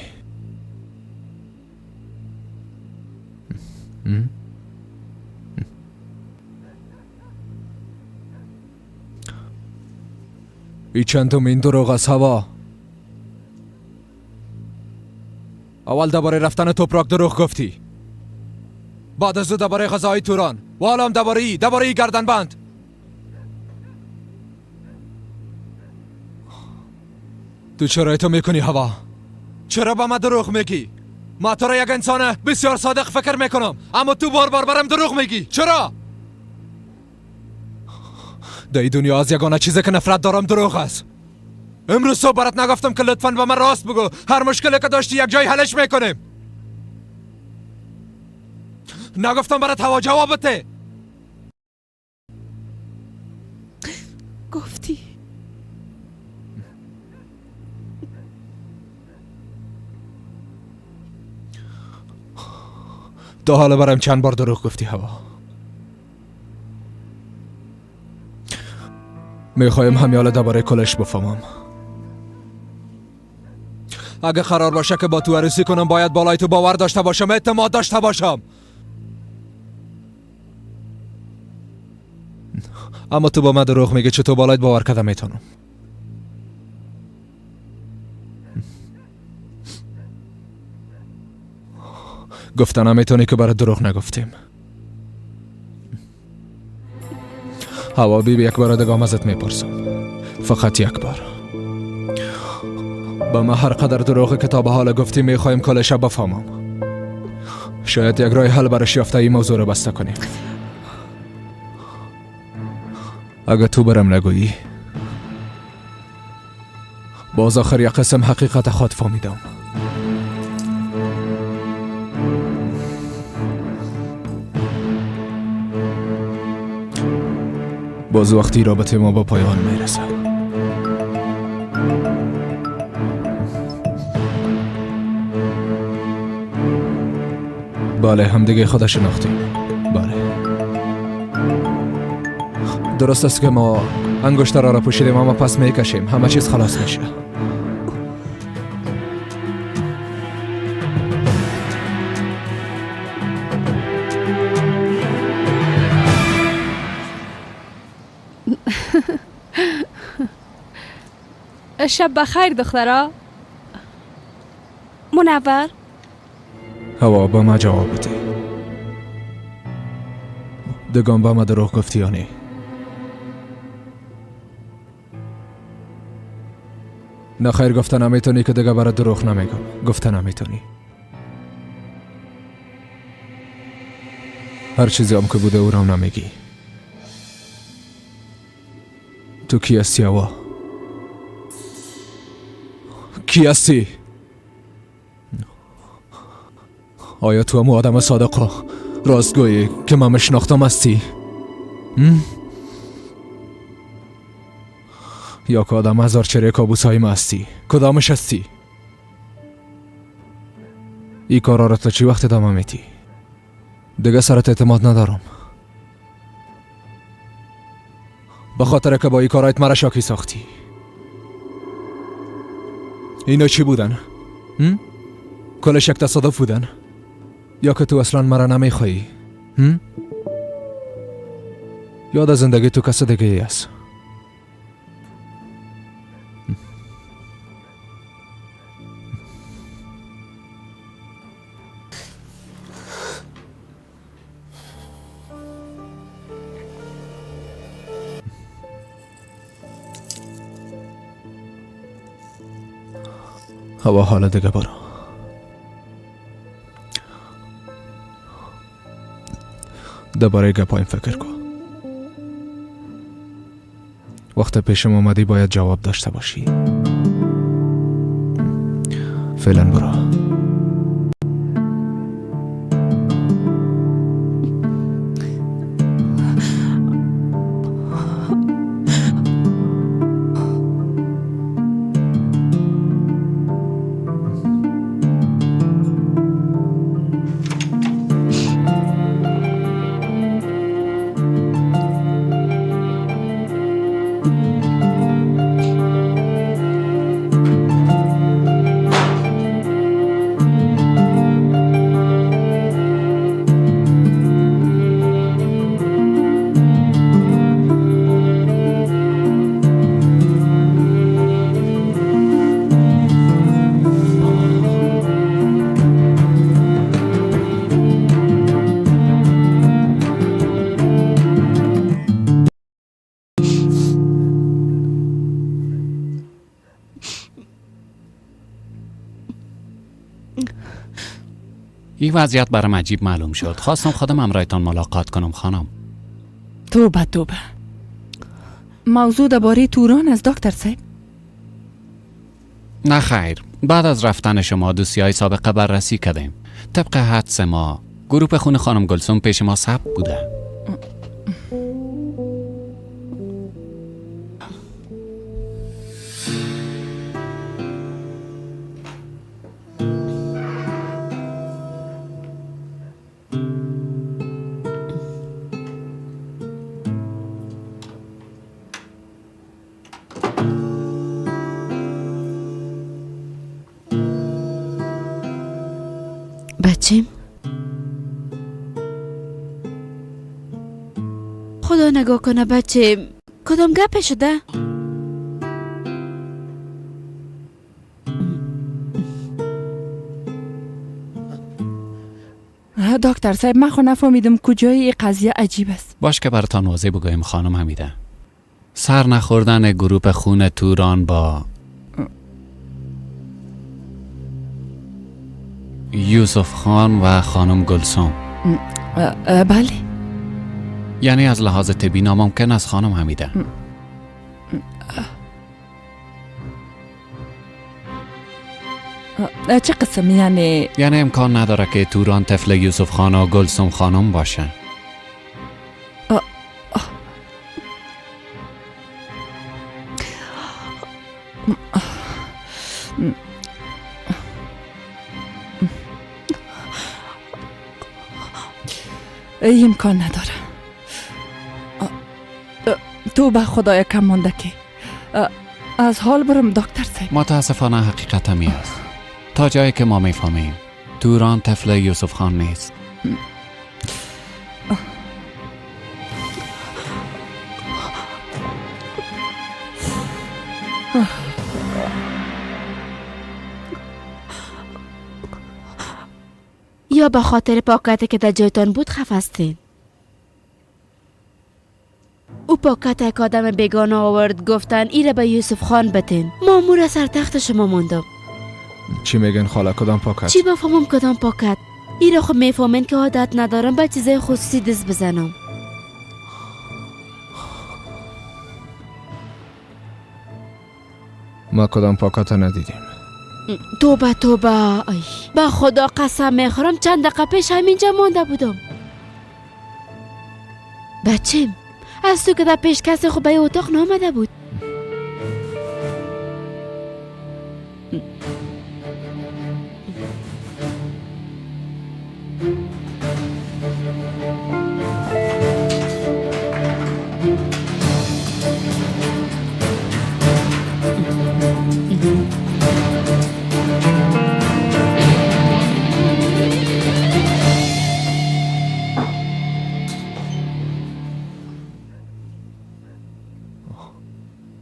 ای چندم این دروغ از هوا. اول درباره رفتن توپراک دروغ گفتی، بعد از او درباره غذاهای توران، و حالا هم درباره ای گردن بند. تو چرا تو میکنی هوا؟ چرا با من دروغ میگی؟ ما تو را یک انسان بسیار صادق فکر میکنم، اما تو بار بار برم دروغ میگی. چرا؟ در این دنیا از یگانه چیزی که نفرت دارم دروغ است. امروز صبح برات نگفتم که لطفاً به من راست بگو، هر مشکلی که داشتی یک جای حلش میکنیم. نگفتم برات هوا جواب بده. گفتی. تا حالا برایم چند بار دروغ گفتی هوا؟ میخوایم همیاله درباره کلش بفهمم. اگه قرار باشه که با تو عروسی کنم باید بالای تو باور داشته باشم، اعتماد داشته باشم. اما تو با من دروغ میگی، چطور بالایت باور کردم میتونم؟ گفتن نمیتونی که برای دروغ نگفتیم. هوا بیبی یک بار دیگه ازت میپرسم، فقط یک بار. با ما هر قدر دروغ که تا به حال گفتی میخوایم کل شب بفهمم. شاید یک راه حل برش یافته این موضوع رو بسته کنیم. اگه تو برم نگویی باز آخر یک قسم حقیقت خود فهمیدم. باز وقتی رابطه ما با پایان میرسه. بله، همدیگه خود شناختیم. بله، درست است که ما انگشترها را پوشیدیم، اما پس میکشیم همه چیز خلاص میشه. شب بخیر دخترا. منور، هوا با ما جواب بده. دگان با ما دروغ گفتی یا نه؟ نه خیر، گفته نمیتونی که دیگه برای دروغ نمیگم. گفته نمیتونی. هر چیزی هم که بوده او را نمیگی. تو کی هستی هوا؟ کی هستی؟ آیا تو هم آدم صادق و راستگویی که من مشناختم هستی؟ یا که آدم هزار چهره کابوس های ما هستی؟ کدامش هستی؟ ای کارا را تا چی وقت ادامه میتی؟ دیگه سرت اعتماد ندارم. به خاطر که با ای کارایت مرا شاکی ساختی. اینا چی بودن؟ کلش یک تصادف بودن؟ یا که تو اصلا مرا نمیخوایی؟ یاد از زندگی تو کس دیگه ای است. هوا حالا دیگه برو. درباره گپایم فکر کن. وقت پیشم آمدی باید جواب داشته باشی. فعلا برو. این وضعیت برام عجیب معلوم شد. خواستم خودم همراهتان ملاقات کنم خانم. توبه توبه. موضوع درباره توران از دکتر صاحب؟ نه خیر، بعد از رفتن شما دوسیه‌های سابقه بررسی کردیم. طبق حدس ما گروپ خون خانم گلسوم پیش ما ثبت بوده. بچیم خدا نگاه کنه بچه، کدام گپه شده؟ دکتر صاحب، من خو نفهمیدم کجای این قضیه عجیب است. باش که براتان واضح بگویم خانم حمیده. سر نخوردن گروپ خون توران با یوسف خان و خانم گلسوم. بله. یعنی از لحاظ طبی ناممکن است خانم حمیده. چه قسم یعنی؟ یعنی امکان نداره که توران طفل یوسف خان و گلسوم خانم باشه. امکان نداره. تو به خدای کم مانده که از حال برم دکتر صاحب. متاسفانه حقیقت همی است. تا جایی که ما میفهمیم توران طفل یوسف خان نیست. یا به خاطر پاکتی که در جایتان بود خف هستین؟ او پاکت یک آدم بیگانه آورد، گفتن ایره به یوسف خان بتین. مامور سر تخت شما ماندم. چی میگن خاله؟ کدام پاکت؟ چی بفهمم کدام پاکت؟ ایره خب میفهمین که عادت ندارم به چیزای خصوصی دست بزنم. ما کدام پاکت ندیدیم. توبه توبه، ای به خدا قسم میخورم چند دقیقه پیش همینجا مانده بودم. بچیم از تو که در پیش کسی خب به اتاق نامده بود.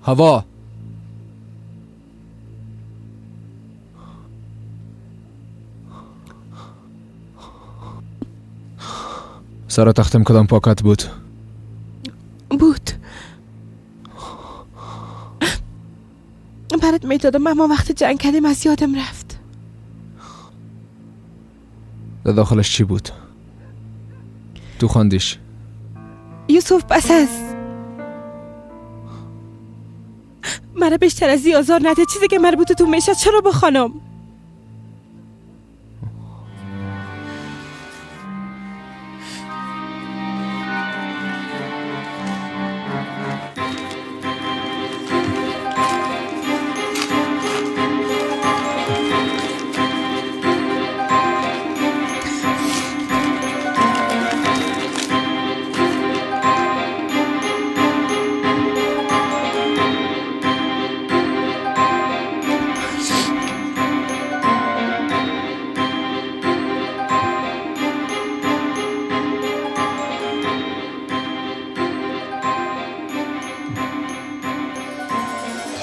هوا، سر تختم کدام پاکت بود؟ بود. برات میدادم اما وقتی جنگ کردیم از یادم رفت. در داخلش چی بود؟ تو خواندیش؟ یوسف بس است. مرا بیشتر از این آزار نده. چیزی که مربوط تو میشه چرا بخوانم؟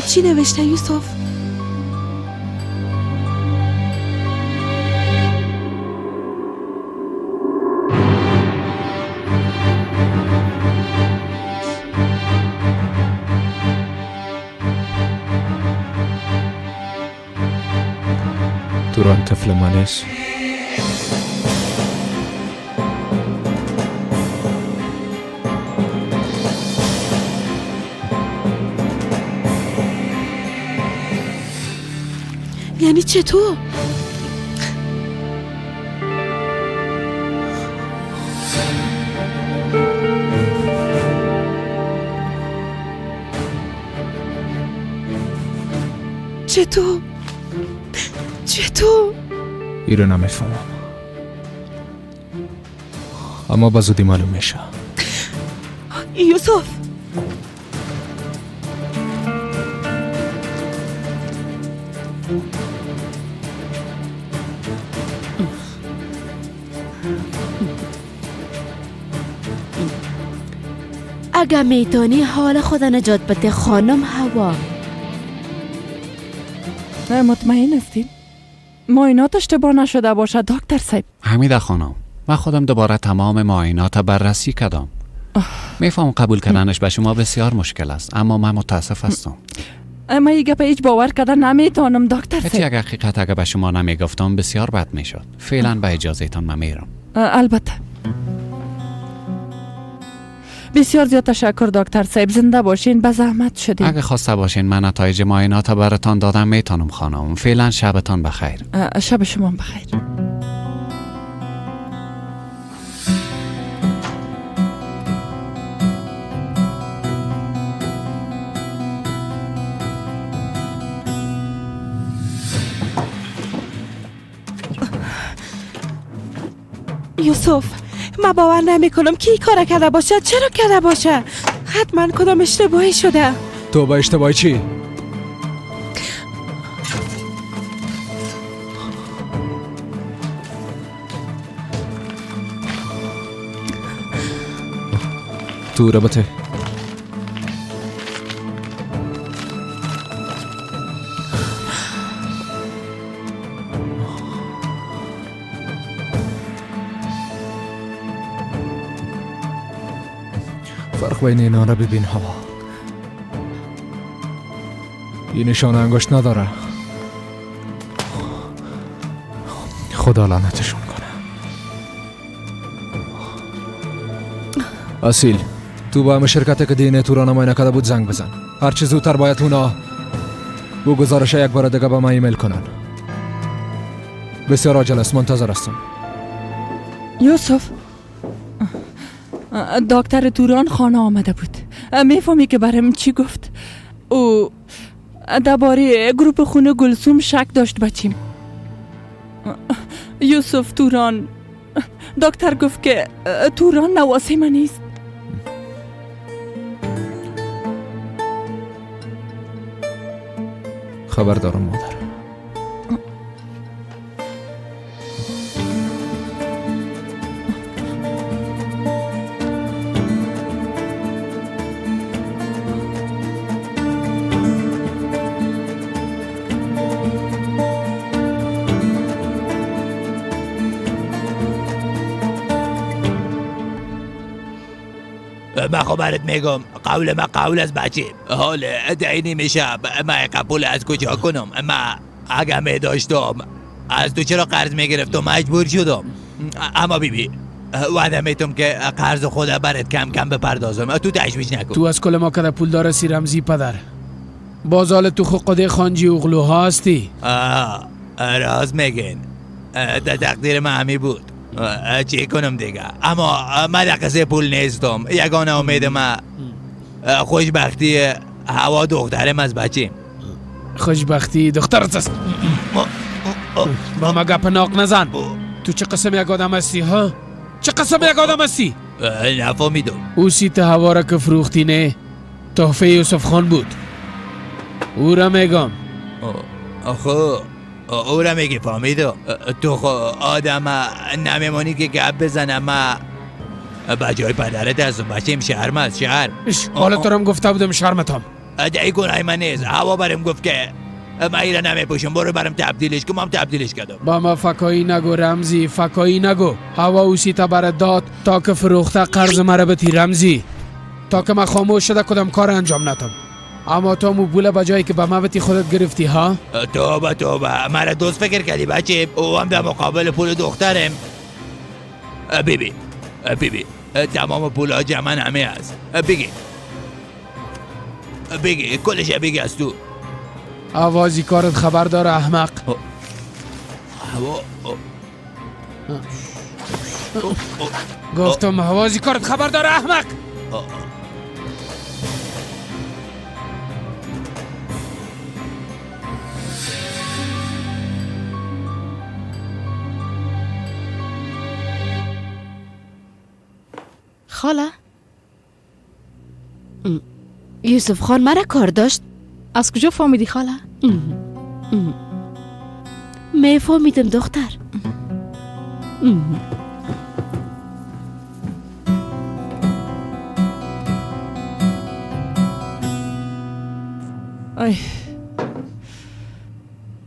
چی نوشته یوسف؟ توران طفل من است. یعنی چطور؟ چطور؟ چطور؟ ایرو نمیفهمم، اما به زودی معلوم میشه. یوسف، اگه میتونی حال خود نجات بده خانم هوا. مطمئن هستین؟ معاینات اشتباه نشده باشد دکتر صاحب؟ حمیده خانم، من خودم دوباره تمام معاینات بررسی کردم. میفهم قبول کردنش به شما بسیار مشکل است، اما من متاسف هستم. اما این گپ هیچ باور کردن نمیتونم دکتر هیچ صاحب. یک حقیقت اگه به شما نمیگفتم بسیار بد میشد. فعلا به اجازه تان من میرم. البته. بسیار زیاد تشکر دکتر صاحب، زنده باشین، به زحمت شدین. اگه خواسته باشین من نتایج معاینات براتان دادم میتونم خانم. فعلا شبتان بخیر. شب شما بخیر. یوسف، من باور نمی کنم کی کار کرده باشه. چرا کرده باشه؟ حتما کدام اشتباهی شده. تو با اشتباهی چی؟ تو ربطه فرق بین اینا را ببین هوا. این نشانه انگشت نداره. خدا لعنتشون کنه. اصیل، تو با همه شرکت که دینه تو را نماینه کرده بود زنگ بزن. هرچه زودتر باید اونا او گزارش یک بار دیگه به من ایمیل کنن. بسیار عاجل است، منتظر هستم. یوسف، دکتر توران خانه آمده بود. میفهمی که برام چی گفت؟ او درباره گروپ خونه گلسوم شک داشت بچیم. یوسف، توران، دکتر گفت که توران نواسه من نیست. خبر دارم مادر. من خبرت میگم، قول من قول از بچه. حال دینی میشه من قبول از کجا کنم؟ من اگه می داشتم از تو چرا قرض میگرفتم؟ مجبور شدم. اما بیبی وعده میتم که قرض خود برات کم کم بپردازم، تو تشویش نکن. تو از کل ما کده پول داره سی رمزی پدر. باز حال تو خو قده خانجی اغلوها هستی. راز میگین، در تقدیر من همی بود. چی کنم دیگه؟ اما من در قصه پول نیستم. یگانه امید من خوشبختی هوا دخترم از بچیم. خوشبختی دخترت است. با ما گپ ناق نزن. تو چه قسم یک آدم هستی ها؟ چه قسم یک آدم هستی؟ نفهمیدم. او سیت هوا را که فروختی نه، تحفه یوسف خان بود. او را میگم. خب او را میگی، فهمیدم. تو خو آدم نمیمانی که گپ بزنم. من بجای پدرت هستم بچیم. شرم است، شرم. حالا تو رم گفته بودم شرمتم. ای گناه من نیست. هوا برم گفت که من ایره نمیپوشم، برو برم تبدیلش کنم. تبدیلش کردم. با ما فکایی نگو رمزی، فکایی نگو. هوا او سیتا برات داد تا که فروخته قرض مرا بتی رمزی، تا که من خاموش شده کدام کار انجام ندم. اما تو مو پول به جایی که به ما بتی خودت گرفتی ها؟ توبه توبه، مرا دوست فکر کردی بچه؟ او هم در مقابل پول دخترم. بیبی بیبی، تمام پول جمع همه است. بگی بگی کلش بگی از تو. آوازی کارت خبر داره احمق. گفتم هوازی کارت خبر داره احمق. خاله، یوسف خان مرا کار داشت. از کجا فهمیدی خاله؟ می فهمیدم دختر. آی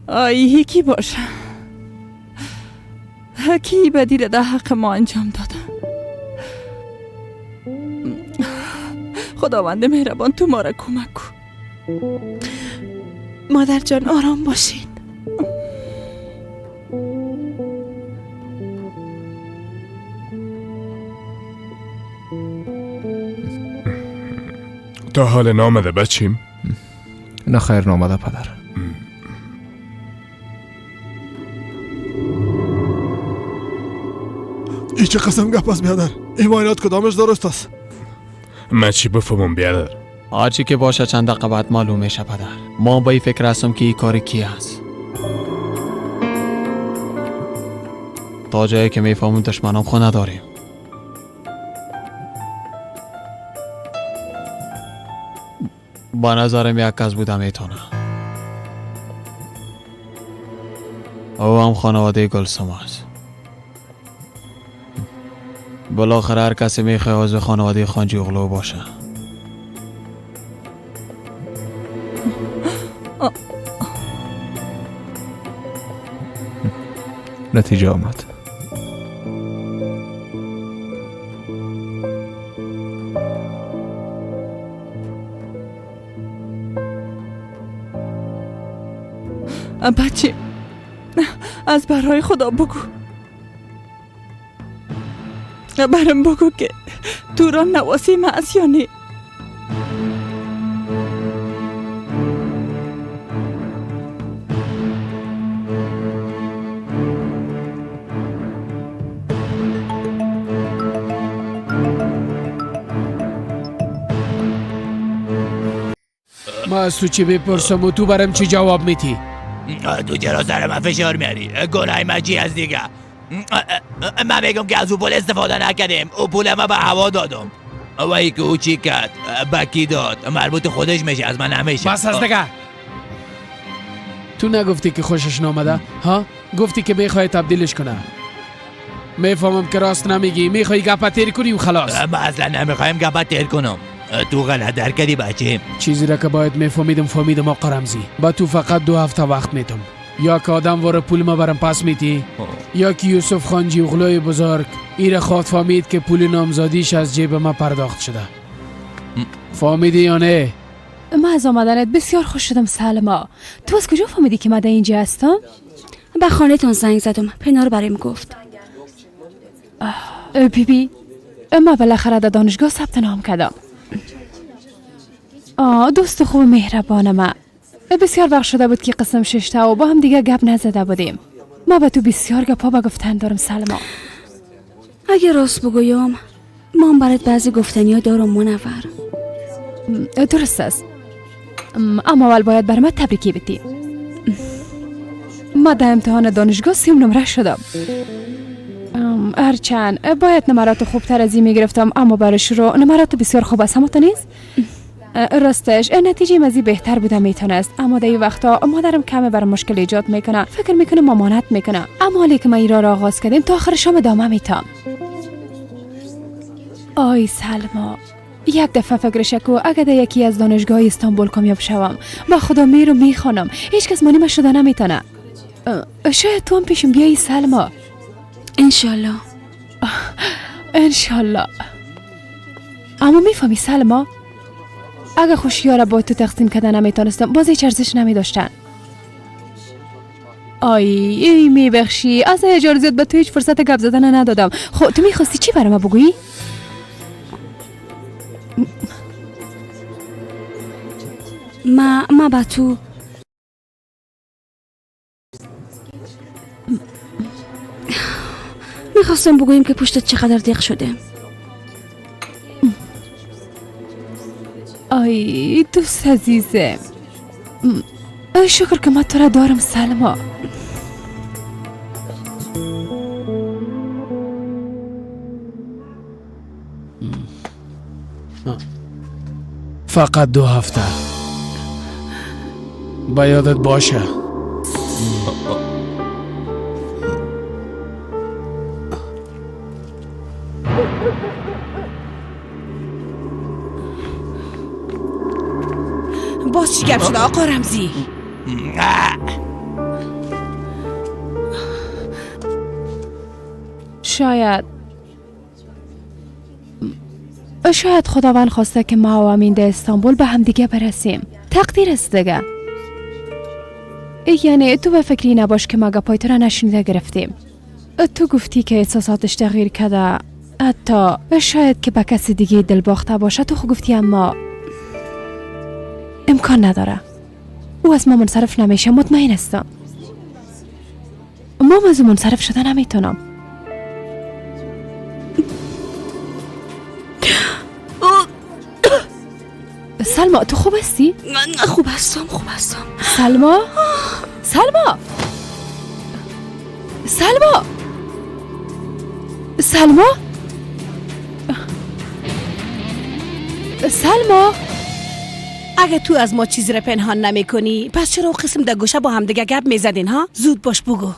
آی، یکی باشه. کی بدی را در حق ما انجام داده؟ خداوند مهربان تو ما را کمک کن. مادر جان آرام باشین. تا حال نامده بچیم؟ نه خیر نامده پدر. ای چه قسم گپ است بیادر؟ این معاینات کدامش درست است؟ من چی بفهمم بیادر؟ هرچی که باشه چند دقیقه بعد معلوم میشه پدر. ما با این فکر هستم که این کار کی است. تا جایی که میفهمم دشمنام خو نداریم. با نظرم یک کس بوده میتونه. او هم خانواده گلسم است. بالاخره هر کسی میخواه عضو خانواده خانجی اغلو باشه. نتیجه آمد. بچه از برای خدا بگو، برم بگو که توران نواسی ما است یا نه. ما از تو چی بپرسم و تو برم چی جواب میتی؟ تو چرا سر من فشار میاری؟ گناه من چی از دیگه؟ من میگم که از او پول استفاده نکردیم. او پول ما به هوا دادم و ای که او چی کرد بکی داد مربوط خودش میشه، از من نمیشه. بس از دیگه. تو نگفتی که خوشش نامده؟ ها؟ گفتی که میخوای تبدیلش کنه. میفهمم که راست نمیگی، میخوای گپا تیر کنی و خلاص. من اصلا نمیخوایم گپا تیر کنم. تو غلط در کردی بچه. چیزی را که باید میفهمیدم فهمیدم آقا رمزی. با تو فقط 2 هفته وقت میتم. یا که آدم واره پول ما برم پس میتی، یا که یوسف خانجی اغلوی بزرگ ایره خواد فهمید که پول نامزادیش از جیب ما پرداخت شده. فهمیدی یا نه؟ ما از آمدنت بسیار خوش شدم سلما. تو از کجا فهمیدی که من در اینجا هستم؟ به خانه تون زنگ زدم، پنار برایم گفت. بیبی ما بالاخره در دانشگاه ثبت نام کردم. دوست خوب مهربان ما بسیار وقت شده بود که قسم ششته و با هم دیگه گپ نزده بودیم. ما به تو بسیار گپا به گفتن دارم سلما. اگه راست بگویم ما هم برات بعضی گفتنی ها دارم منور. درست است، اما اول باید بر من تبریکی بدی. ما در امتحان دانشگاه 30 نمره شدم. هرچند باید نمرات خوبتر از این میگرفتم، اما برای شروع نمرات بسیار خوب است. همه نیست؟ راستش نتیجه مزی بهتر بوده میتونست، اما در این وقتا مادرم کم بر مشکل ایجاد میکنه. فکر میکنه مامانت میکنه، اما حالی که ما این را آغاز کردیم تا آخر شام ادامه میتم. آی سلما، یک دفعه فکرش کو اگه در یکی از دانشگاه استانبول کامیاب شوم، با خدا میرم میخوانم، هیچ کس مانع شده نمیتونه. شاید تو هم پیشم بیایی سلما. انشالله. انشالله. اما میفهمی سلما، اگه خوشی را با تو تقسیم کردن نمیتونستم، باز هیچ ارزش نمیداشتن. آی ای میبخشی، از اجازه زیاد به تو هیچ فرصت گپ زدن ندادم. خب تو میخواستی چی برای ما بگویی؟ ما با تو میخواستم بگوییم که پشتت چقدر دیق شده. آی دوست عزیزم، شکر که من تو را دارم سلما. فقط 2 هفته با یادت باشه. باز چی گپ شده آقا رمزی؟ شاید خداوند خواسته که ما و امین در استانبول به هم دیگه برسیم. تقدیر است دیگه. یعنی تو به فکری نباش که ما گپای تو را نشنیده گرفتیم. تو گفتی که احساساتش تغییر کرده، حتی شاید که به کسی دیگه دل باخته باشه. تو خو گفتی، اما امکان نداره. او از ما منصرف نمیشه، مطمئن هستم. ما از او منصرف شده نمیتونم. سلما تو خوب هستی؟ من خوب هستم، خوب هستم. سلما؟ سلما؟ سلما؟ سلما؟ سلما؟ اگه تو از ما چیزی را پنهان نمی کنی پس چرا قسم در گوشه با هم دیگه گپ میزدین ها؟ زود باش بگو.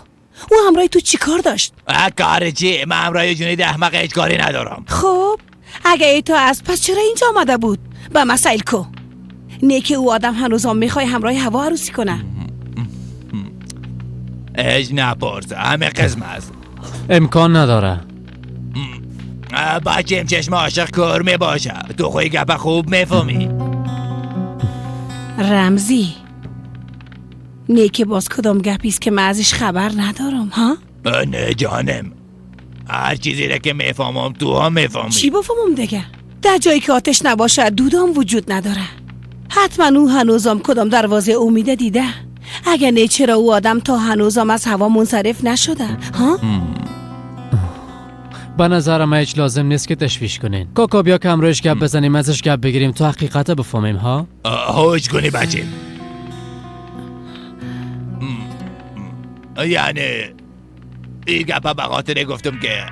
او همراه تو چی کار داشت؟ کار چی؟ من همراه جونید احمق هیچ کاری ندارم. خب اگه ای تو از پس چرا اینجا آمده بود؟ با مسائل کو نه که او آدم هنوزم میخوای همراه هوا عروسی کنه. هیچ نپرس، همه قسم است. امکان نداره. بچیم چشم عاشق کور می باشه. تو خوی گپ خوب میفهمی. رمزی نه که باز کدام گپیست که من ازش خبر ندارم ها؟ نه جانم، هر چیزی را که میفهمم تو هم میفهمی. چی بفهمم دیگه؟ در جایی که آتش نباشه دودام وجود نداره. حتما او هنوزم کدام دروازه امیده دیده. اگه نه چرا او آدم تا هنوزم از هوا منصرف نشده ها؟ به نظرم هیچ لازم نیست که تشویش کنین. کاکا بیا که همراهش گپ بزنیم، ازش گپ بگیریم تا حقیقت بفهمیم ها؟ هوش کنی بچه. یعنی این گپا به خاطر گفتم که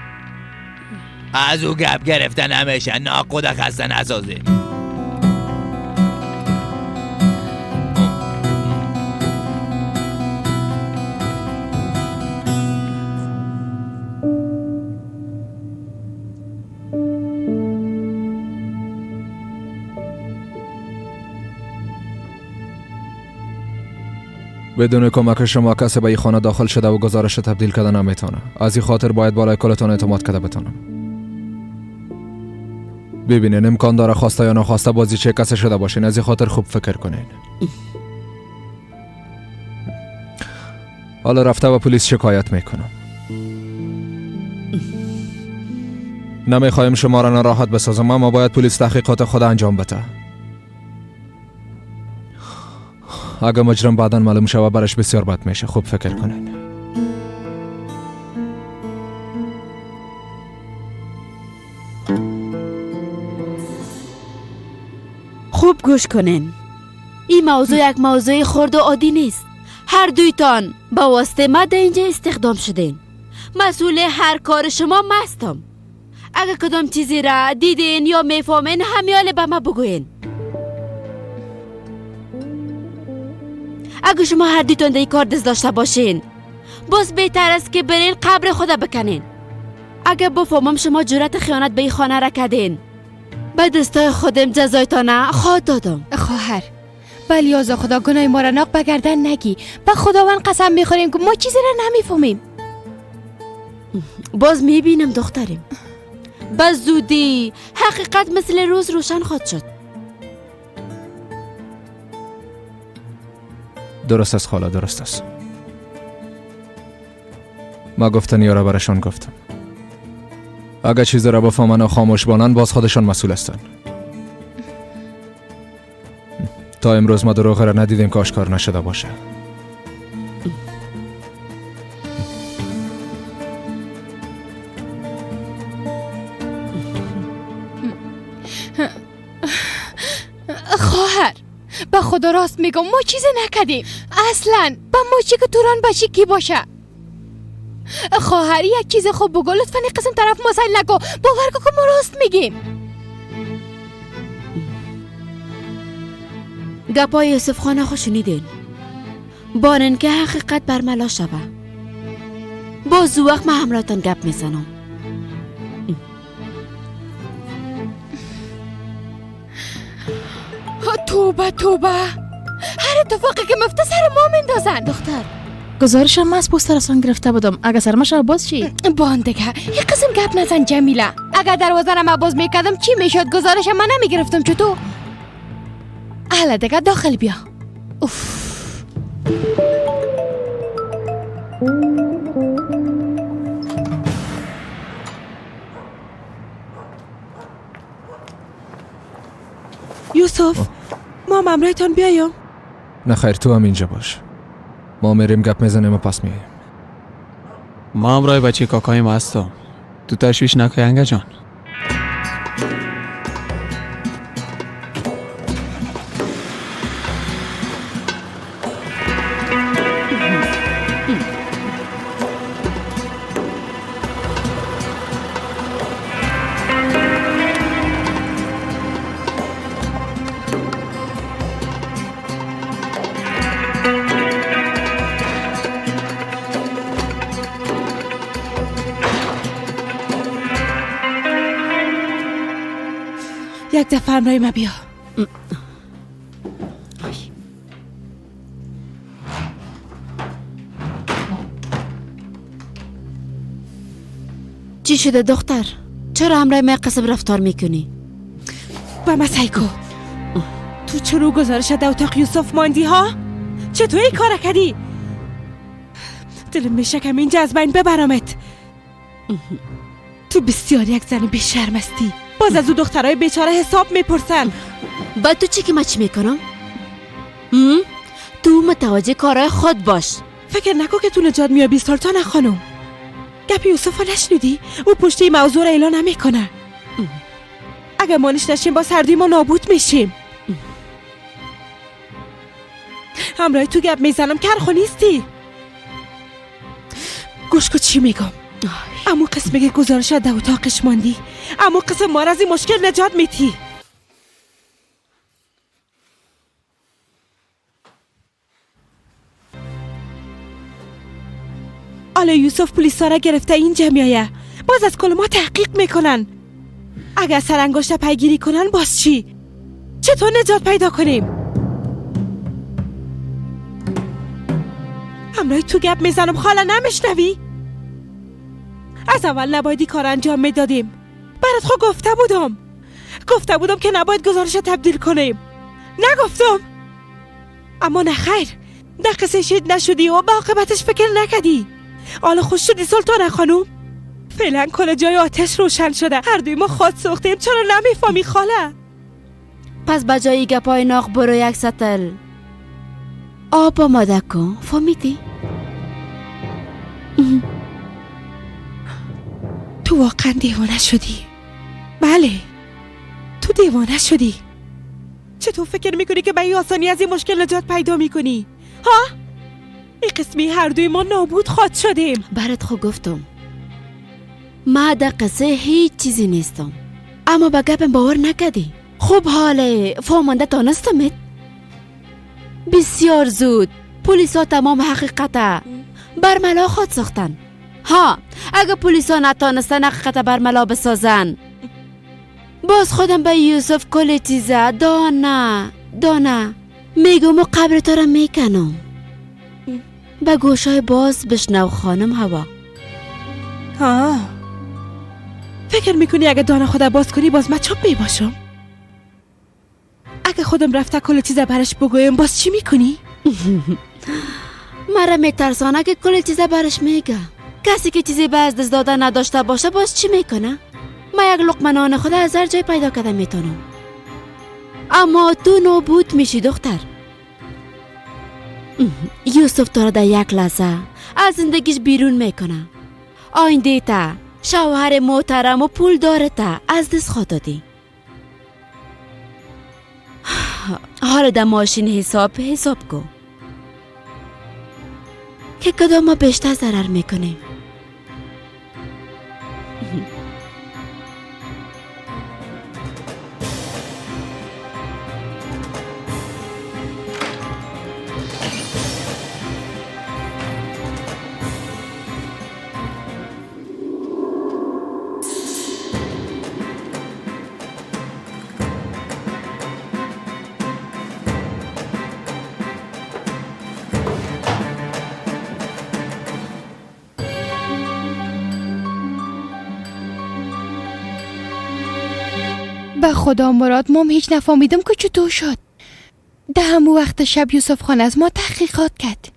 از او گپ گرفتن همیشه ناخود خسته نسازیم. بدون کمک شما کسی به این خانه داخل شده و گزارش تبدیل کرده نمیتونه. از این خاطر باید بالای کلتان اعتماد کرده بتونم. ببینین امکان داره خواسته یا ناخواسته بازی چه کسی شده باشین. از این خاطر خوب فکر کنین. حالا رفته و پلیس شکایت میکنم. نمیخوایم شما را ناراحت بسازم، اما باید پلیس تحقیقات خود انجام بده. اگه مجرم بعدا معلوم شوه برش بسیار بد میشه. خوب فکر کنین. خوب گوش کنین. این موضوع یک موضوع خرد و عادی نیست. هر دویتان با واسطه ما در اینجا استخدام شدین. مسئول هر کار شما مستم. اگه کدام چیزی را دیدین یا میفهمین همیاله به ما بگوین. اگه شما هر دویتان در این کار دست داشته باشین باز بهتر است که برین قبر خدا بکنین. اگه بفهمم شما جرأت خیانت به این خانه را کردین، به دستای خودم جزایتانه خواهد دادم. خواهر بلیاز خدا گناه ما را ناق بگردن نگی. به خداوند قسم میخوریم که ما چیزی را نمیفهمیم. باز میبینم دختریم، به زودی حقیقت مثل روز روشن خواهد شد. درست است خاله، درست است. ما گفتن یارا برشان گفتم. اگه چیزی را بفهمن و خاموش بانن باز خودشان مسئول هستن. تا امروز ما دروغ را ندیدیم که آشکار نشده باشه. خواهر به خدا راست میگم، ما چیزی نکردیم اصلا. به ما چی که توران بچه کی باشه؟ خواهر یک چیز خوب بگو لطفا. قسم طرف ما سیل نکو، باور کن که ما راست میگیم. گپای یوسف خانه خو شنیدین. بانن که حقیقت برملا شوه. باز وقت من همراهتان گپ میزنم. توبه توبه، هر اتفاقی که مفته سر ما میندازن. دختر گزارشم من از پوست رسان گرفته بودم. اگه سرمش باز چی؟ بان دیگه یک قسم گپ نزن جمیله. اگر دروازه را من باز میکردم چی میشد؟ گزارشم من نمیگرفتم چطور؟ اهلا دیگه داخل بیا. اوف. یوسف ما هم امرایتان بیایم؟ نه خیر، تو هم اینجا باش. ما میریم گپ میزنیم و پس میایم. ما همراه بچه کاکایم هستم، تو تشویش نکن ینگه جان. یک دفعه همراه ما بیا. چی شده دختر؟ چرا همراه ما قسم رفتار میکنی؟ با ما سیکو تو چرا گزارش در اتاق یوسف ماندی ها؟ چطور این کار کردی؟ دلم میشه که اینجا از بین ببرمت. تو بسیار یک زن بی‌شرم هستی. باز از او دخترای بیچاره حساب میپرسن. با تو چی که من چی میکنم؟ تو متوجه کارهای خود باش. فکر نکن که تو نجات میابی سلطان خانم. گپ یوسف نشنیدی؟ او پشت این موضوع را اعلان نمیکنه. اگه مانش نشیم با سردی ما نابود میشیم. همراه تو گپ میزنم کرخو نیستی. گوش کن چی میگم. امو قسم که گزارش در اتاقش ماندی، امو قسم ما را از این مشکل نجات میتی. حالا یوسف پلیسا را گرفته اینجا میایه، باز از کل ما تحقیق میکنن. اگر سرانگشت پیگیری کنن باز چی؟ چطور نجات پیدا کنیم؟ همراه تو گپ میزنم خاله، نمیشنوی؟ از اول نباید کار انجام میدادیم. برات خود گفته بودم که نباید گزارش تبدیل کنیم. نگفتم؟ اما نه خیر، در قصه شید نشدی و به عاقبتش فکر نکردی. حالا خوش شدی سلطان خانوم؟ فعلا کل جای آتش روشن شده، هر دوی ما خود سوختیم. چرا نمیفهمی خاله؟ پس به جای گپای ناق برو یک سطل آب آماده کن. فهمیدی؟ تو واقعا دیوانه شدی. بله تو دیوانه شدی. چطور فکر میکنی که به این آسانی از این مشکل نجات پیدا میکنی؟ ها؟ این قسمی هر دوی ما نابود خواد شدیم. برات خو گفتم ما در قصه هیچ چیزی نیستم، اما به گپم باور نکردی. خوب حاله فهمانده تانستمت. بسیار زود پلیسا تمام حقیقت برملا خود ساختن. ها اگه پلیسا نتانستن حقیقت برملا بسازن، باز خودم به یوسف کل چیزه دانه دانه میگم و قبر تو را میکنم. به گوشای باز بشنو خانم هوا. ها فکر میکنی اگه دانه خدا باز کنی باز من چپ میباشم؟ اگه خودم رفته کل چیزه برش بگویم باز چی میکنی؟ مرا میترسانه که کل چیزه برش میگه. کسی که چیزی به از دست دادن نداشته باشه باز چی میکنه؟ من یک لقمه نان خدا از هر جای پیدا کرده میتونم، اما تو نابود میشی دختر. یوسف تو را در یک لحظه از زندگیش بیرون میکنه. آینده تا شوهر محترم و پول داره تا از دست خود دادی. حالا در ماشین حساب کن که کدام ما بیشتر ضرر میکنیم. به خدا مراد مام هیچ نفهمیدم که چطور شد. ده همو وقت شب یوسف خان از ما تحقیقات کرد.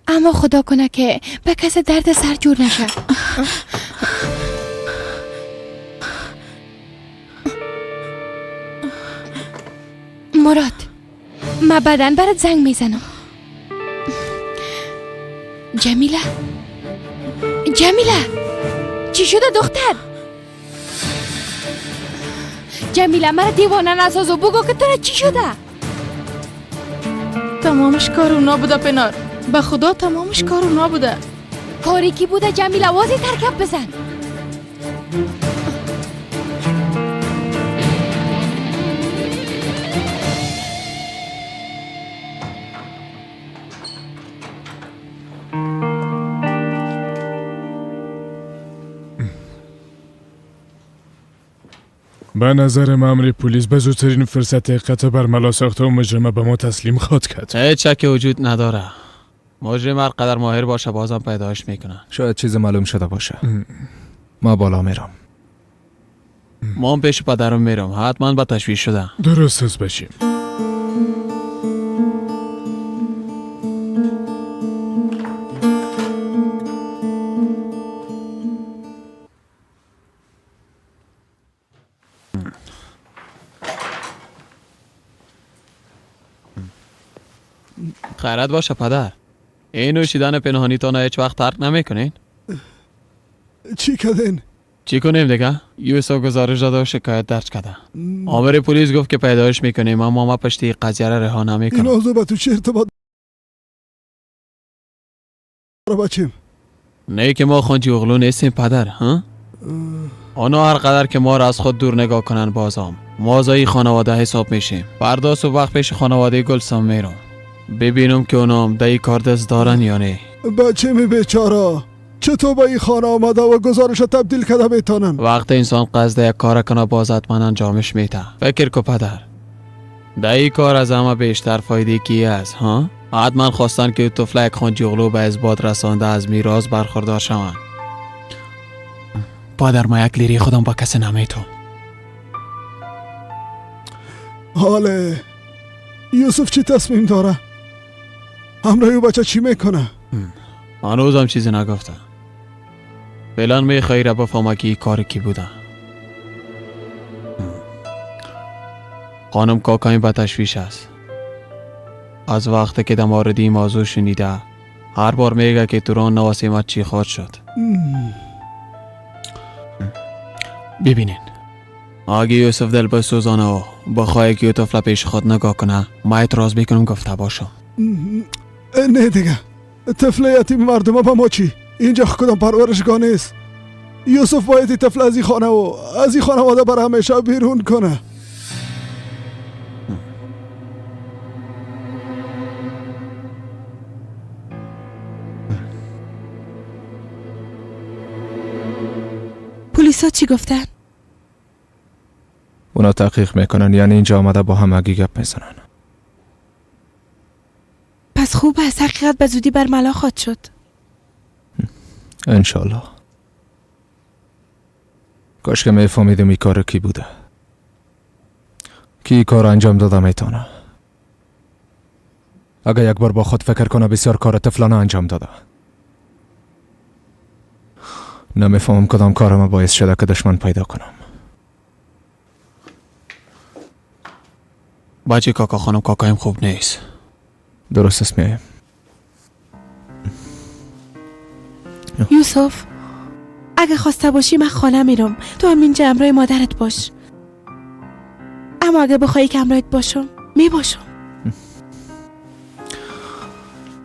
اما خدا کنه که به کس درد سر جور نشه. مراد ما بعداً برات زنگ میزنم. جمیله، جمیله چی شده دختر؟ جمیله مرا دیوانه نساز و بگو که تو را چی شده؟ تمامش کار اونا بوده پنار، به خدا تمامش کار اونا بوده. کاری کی بوده جمیله؟ واضح ترکب بزن. به نظر مامور پلیس به زودترین فرصت قطع برملا ساخته و مجرمه به ما تسلیم خواهد کرد. هیچ شکی وجود نداره. مجرم هر قدر ماهر باشه بازم پیداش میکنن. شاید چیز معلوم شده باشه. ما بالا میرم. ما هم پیش پدرم میرم. حتما به تشویش شده. درست است بشیم. خیرت باشه پدر. این نوشیدن پنهانی تان هیچ وقت ترک نمیکنین؟ چی کردین؟ چی کنیم دیگه؟ یوسف گزارش داده و شکایت درج کرده. آمر پلیس گفت که پیدایش میکنیم، اما ما پشت این قضیه را رها نمیکنم. این موضوع به تو چه ارتباط داره بچیم؟ نه که ما خانجی اغلو نیستیم پدر، ها؟ آنها هر قدر که ما را از خود دور نگاه کنن بازم ما از خانواده حساب میشیم. فردا صبح وقت پیش خانواده گلسام میرم ببینم که اونام در این کار دست دارن یا نه. بچه می بیچاره چطور به این خانه آمده و گزارش تبدیل کرده میتونن؟ وقت انسان قصد یک کار کنه باز حتما انجامش میده. فکر کو پدر، در این کار از همه بیشتر فایده کی است؟ ها؟ حتما خواستن که طفل یک خانجی اغلو به اثبات رسانده از میراث برخوردار شوند. پدر ما یک لیری خودم با کسی نمیتونم. حاله یوسف چی تصمیم داره؟ همراه او بچه چی میکنه؟ هنوزم چیزی نگفته. فعلا میخوایی را بفهمه که این کار کی بوده. خانم کاکایم به تشویش است. از وقتی که در مورد این موضوع شنیده هر بار میگه که توران نواسیمت چی خواهد شد. ببینین اگه یوسف دل بسوزانه و بخواه که طفل پیش خود نگاه کنه ما اعتراض میکنم گفته باشم. نه دیگه، طفل یتیم مردم به ما چی؟ اینجا کدام پرورشگاه نیست. یوسف باید طفل از این خانه و از این خانواده بر همیشه بیرون کنه. پلیسا چی گفتن؟ اونا تحقیق میکنن، یعنی اینجا آمده با هم گپ میزنن. پس خوب است، حقیقت به زودی برملا خواهد شد. انشالله. کاش که میفهمیدم این کار کی بوده، کی کار انجام داده میتونه. اگه یک بار با خود فکر کنه بسیار کار طفلانه انجام داده. نمیفهمم کدام کارم باعث شده که دشمن پیدا کنم. بچه کاکا خانم کاکایم خوب نیست. درست است میایم. یوسف اگه خواسته باشی من خانه میرم، تو هم اینجا همراه مادرت باش. اما اگه بخوایی که همراهت باشم میباشم.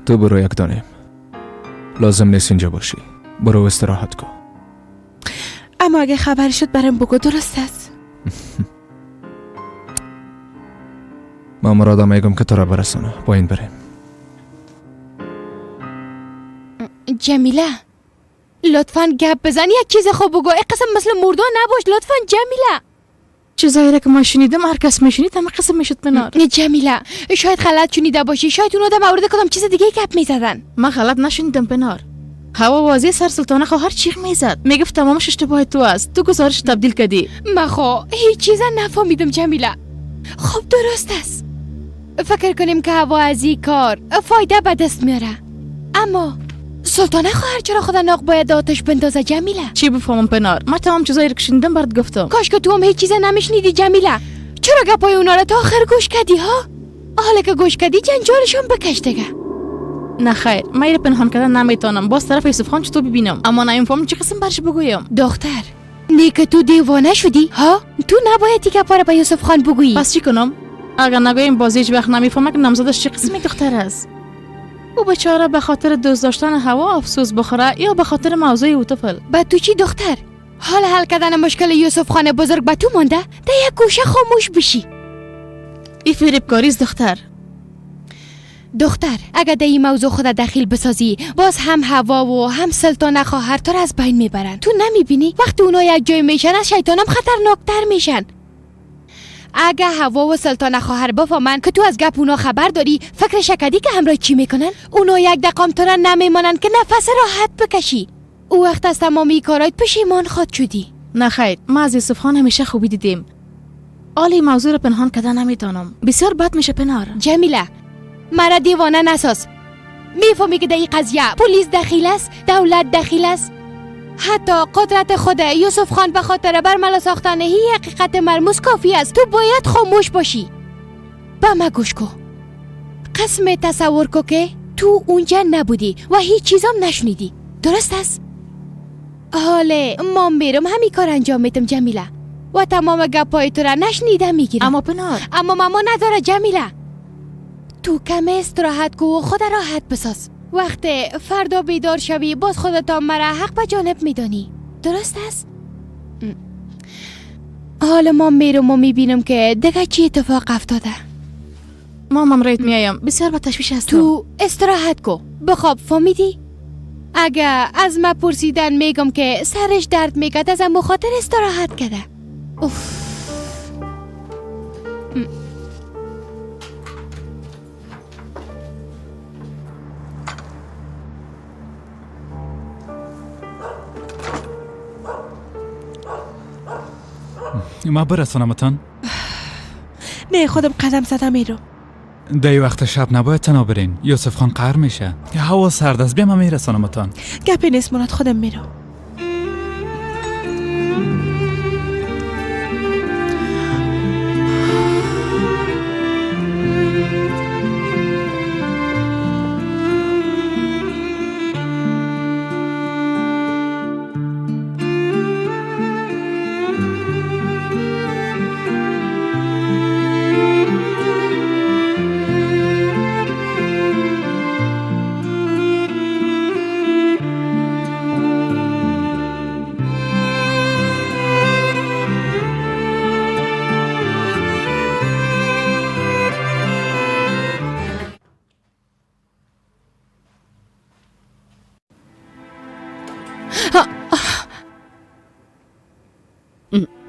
تو برو یک دانیم، لازم نیست اینجا باشی. برو استراحت کن. اما اگه خبری شد برام بگو. درست است؟ من مرادم میگم که تو را برسانه. با این بریم. جمیله لطفا گپ بزن، یک چیز خوب بگو. این قسم مثل مردان نباش لطفا جمیله. چیزایی را که من شنیدم هر کس میشنید همه قسم میشد پنار. جمیله شاید غلط شنیده باشی، شاید اونا در مورد کدام چیز دیگه گپ میزدن. من غلط نشنیدم پنار. هوا واضح سر سلطانه خواهر چیغ میزد، میگفت تمامش اشتباه تو است، تو گزارش تبدیل کردی. من خو هیچ چیز نفهمیدم جمیله. خب درست است، فکر کنیم که هوا از این کار فایده به دست میاره، اما سلطانه خواهر چرا خدا ناق باید آتش بندازه جمیله؟ چی بفهمم پنار، من تمام چیزایی رو که شنیدم برات گفتم. کاش که تو هم هیچ چیز نمیشنیدی جمیله. چرا گپای اونا رو تا آخر گوش کردی ها؟ حالا که گوش کردی جنجالشون بکش دیگه. نه خیر، من اینو پنهان کردن نمیتونم. باز طرف یوسف خان چطور ببینم، اما نمیفهمم چه قسم برش بگویم. دختر نه که تو دیوانه شدی ها؟ تو نباید دیگه پاره به یوسف خان بگویی. پس چی کنم؟ اگر نگویم باز هیچ وقت نمیفهمه که نامزدش چه قسمی دختر است. او بیچاره به خاطر دوست داشتن هوا افسوس بخوره یا به خاطر موضوع او طفل. به تو چی دختر؟ حال حل کردن مشکل یوسف خان بزرگ به تو مانده، در یک گوشه خاموش بشی. ای فریبکاری است دختر. دختر اگر در این موضوع خود دخیل بسازی، باز هم هوا و هم سلطانه خواهر تو را از بین میبرن. تو نمیبینی وقتی اونا یک جای میشن از شیطانم خطرناکتر میشن. اگه هوا و سلطانه خواهر بفهمن که تو از گپ اونا خبر داری، فکر شکدی که همراه چی میکنن؟ اونا یک دقام تو را نمیمانن که نفس راحت بکشی. او وقت از تمامی کارایت پشیمان خواد شدی. نه خیر، ما از یوسف خان همیشه خوبی دیدیم. حالا این موضوع را پنهان کردن نمیتونم، بسیار بد میشه پنار. جمیله مرا دیوانه نساز. میفهمی که در این قضیه پلیس دخیل است، دولت دخیل است، حتی قدرت خود یوسف خان به خاطر برملا ساختن هی حقیقت مرموز کافی است. تو باید خاموش باشی. به ما گوش کو، قسم تصور کو که تو اونجا نبودی و هیچ چیزم نشنیدی، درست است؟ حالا ما میرم همین کار انجام میدم جمیله و تمام گپای تو را نشنیده میگیرم. اما پنار، اما ماما نداره جمیله. تو کم استراحت کو و خود راحت بساز. وقت فردا بیدار شوی باز خودت مرا حق به جانب میدانی، درست است؟ حالا ما میرم و میبینم که دیگه چی اتفاق افتاده. ما ممریت میایم، بسیار با تشویش هستم. تو استراحت کو، بخواب، فهمیدی؟ اگه از ما پرسیدن میگم که سرش درد میکرد، از مخاطر استراحت کرده. اوف. ما برسانمتان؟ نه خودم قدم زدم میرم. در وقت شب نباید تنها برین، یوسف خان قهر میشه. هوا سرد است، بیا من میرسانمتان. گپی نیست مراد، خودم میرم.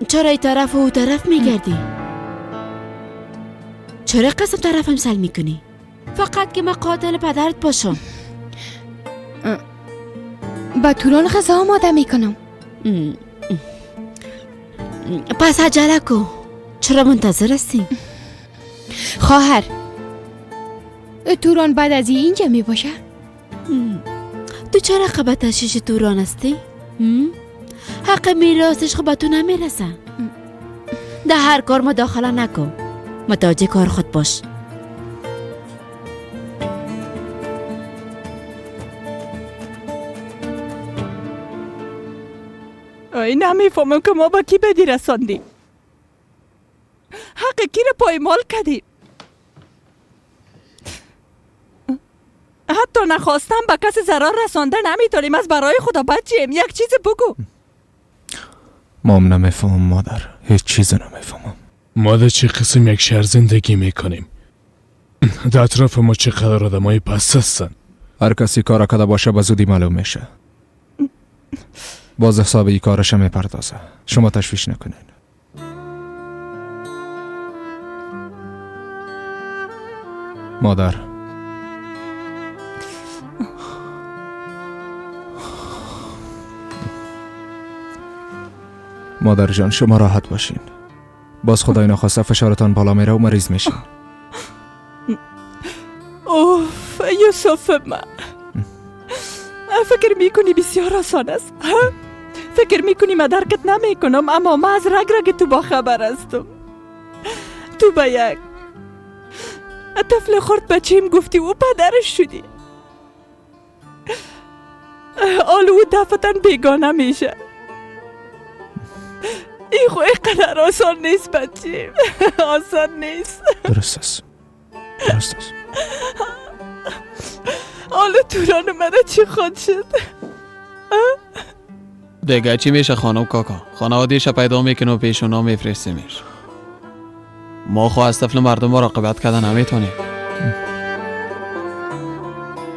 چرا ای طرف و او طرف میگردی؟ چرا قسم طرفم سل میکنی؟ فقط که من قاتل پدرت باشم. با توران غذا آماده میکنم. پس عجله کو، چرا منتظر هستی؟ خواهر توران بعد از اینجا میباشه؟ تو چرا قبل تشویش توران هستی؟ حق میراثش خب به تو نمیرسه. در هر کار مداخله نکن، متوجه کار خود باش. ای نمیفهمم که ما با کی بدی رساندیم، حق کی را پایمال کردیم. حتی نخواستم به کسی ضرر رسانده نمیتونیم. از برای خدا بچیم یک چیز بگو. مام نمیفهمم مادر، هیچ چیز نمیفهمم. ما در چه قسم یک شهر زندگی میکنیم؟ در اطراف ما چقدر آدمای پس هستن. هر کسی کار کرده باشه به زودی معلوم میشه. باز حساب ای کارش میپردازه، شما تشویش نکنین. مادر مادر جان شما راحت باشین. باز خدای نخواسته فشارتان بالا میره و مریض میشین. اوف یوسف من، فکر میکنی بسیار آسان است؟ فکر میکنی من درکت نمیکنم، اما من از رگ رگ تو با خبر هستم. تو به یک طفل خرد بچیم گفتی و پدرش شدی. حالا او دفعتاً بیگانه میشه. این خو اینقدر آسان نیست بچیم، آسان نیست. درست است، درست است. حالا توران من چی خود شد؟ دیگه چی میشه خانم کاکا؟ خانواده‌اش پیدا میکنه و پیش اونا میفرستیمش. ما خو از طفل مردم مراقبت کردن نمیتونیم.